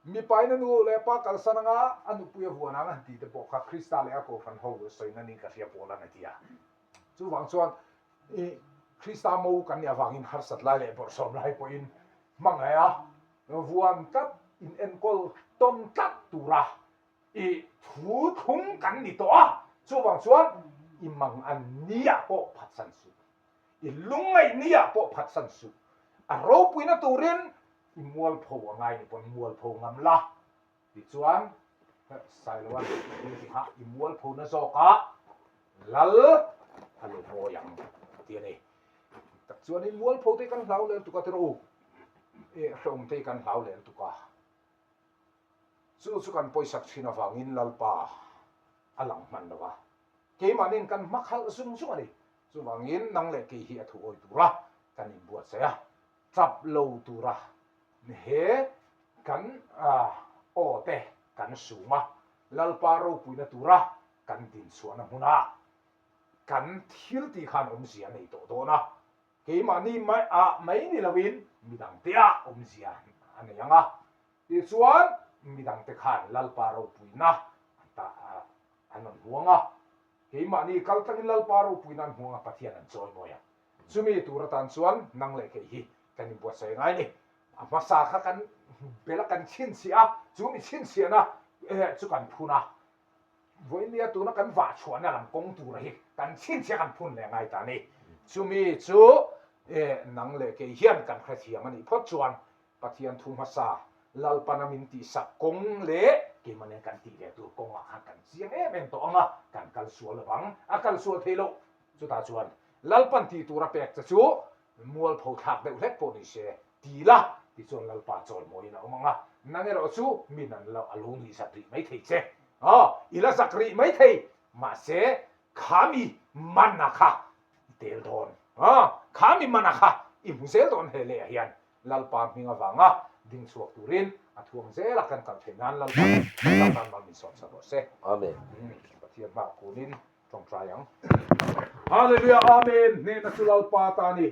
A: mipain a nu leh pa kalsan anga a nupui a vuan ang a han tih te pawh kha Krista leh a Kohhran ho sawina niin ka hria pawl an a ti a. Chuvang chuan i Krista mo kan nih avangin harsat lai leh bawrhsawm lai pawhin hmangaih a vuan tlat in enkawl tawn tlat tura I thu thlung kan ni tawh a, chuvang chuan i mang an niah pawh phatsan suh, i lungngaih niah pawh phatsan suh, a ropuina turin i mualpho a ngai ni pawn mualpho ngam la, tichuan Sailoa thil ti kha i mualphona zawkah lal a lo mawi ang ti a ni. Tak chuanin mualpho te kan hlau lel tuk a tirh u, i hrehawm te kan hlau lel tuk a. Chu chu kan pawisak thin avangin Lalpa a lang hman lo a, keimahnin kan hma khalh zung zung a ni. Chuvangin nang leh kei hi a thu awi tura kan inbuatsaih a, tap lo tura he Kan aw te kan sum a, Lalpa ropuina tura kan dinchhuahna hmunah kan thil tih khan awmzia a nei tawh dawn a, keimahni ah mai ni loin midangte ah awmzia a nei ang a, tichuan midangte khan Lalpa ropuina an ta an rawn hmuang a, keimahni kal tlangin Lalpa ropuina an hmuang a, Pathian an chawimawi a. Chumi tur atan chuan nang leh kei hi kan inbuatsaih ngai ni. A hmasa kha kan bel a kan chhinchhiah a, chu mi chhinchhiahna chu kan phun a. Vawinia tuna kan vah chhuahna lam kawng tura hi kan chhinchhiah kan phun leh ngai ta a ni. Chumi chu nang leh kei hian kan hrethiam a nih phawt chuan Pathian thu hmasa Lalpana min tihsak kawng leh keimah nen kan tih ve tur kawngah khan kan chiang em em tawh ang a, kan kal sual lovang. A kal sual thei loh. Chutah chuan Lalpan tih tur a pek che chu mualpho thlak deuh hlek pawh ni se ti la, tichuan Lalpa chawimawiin a awm ang a, nang erawh chu min an lo a lo nuih zak rih mai thei che. Aw, i la zak rih mai thei, mahse kha mi mana kha i tel dawn. Aw, kha mi mana kha i hmu zel dawn he lehah hian Lalpa hming avanga ding chhuak turin a thuam zel a, kan kal theih nan Lalpa kan tan tan mal min sawm sak rawh se.
B: Amen.
A: Pathian hmaah kunin Tawngtai ang. Hallelujah Amen Hnehna chu Lalpa ta a ni.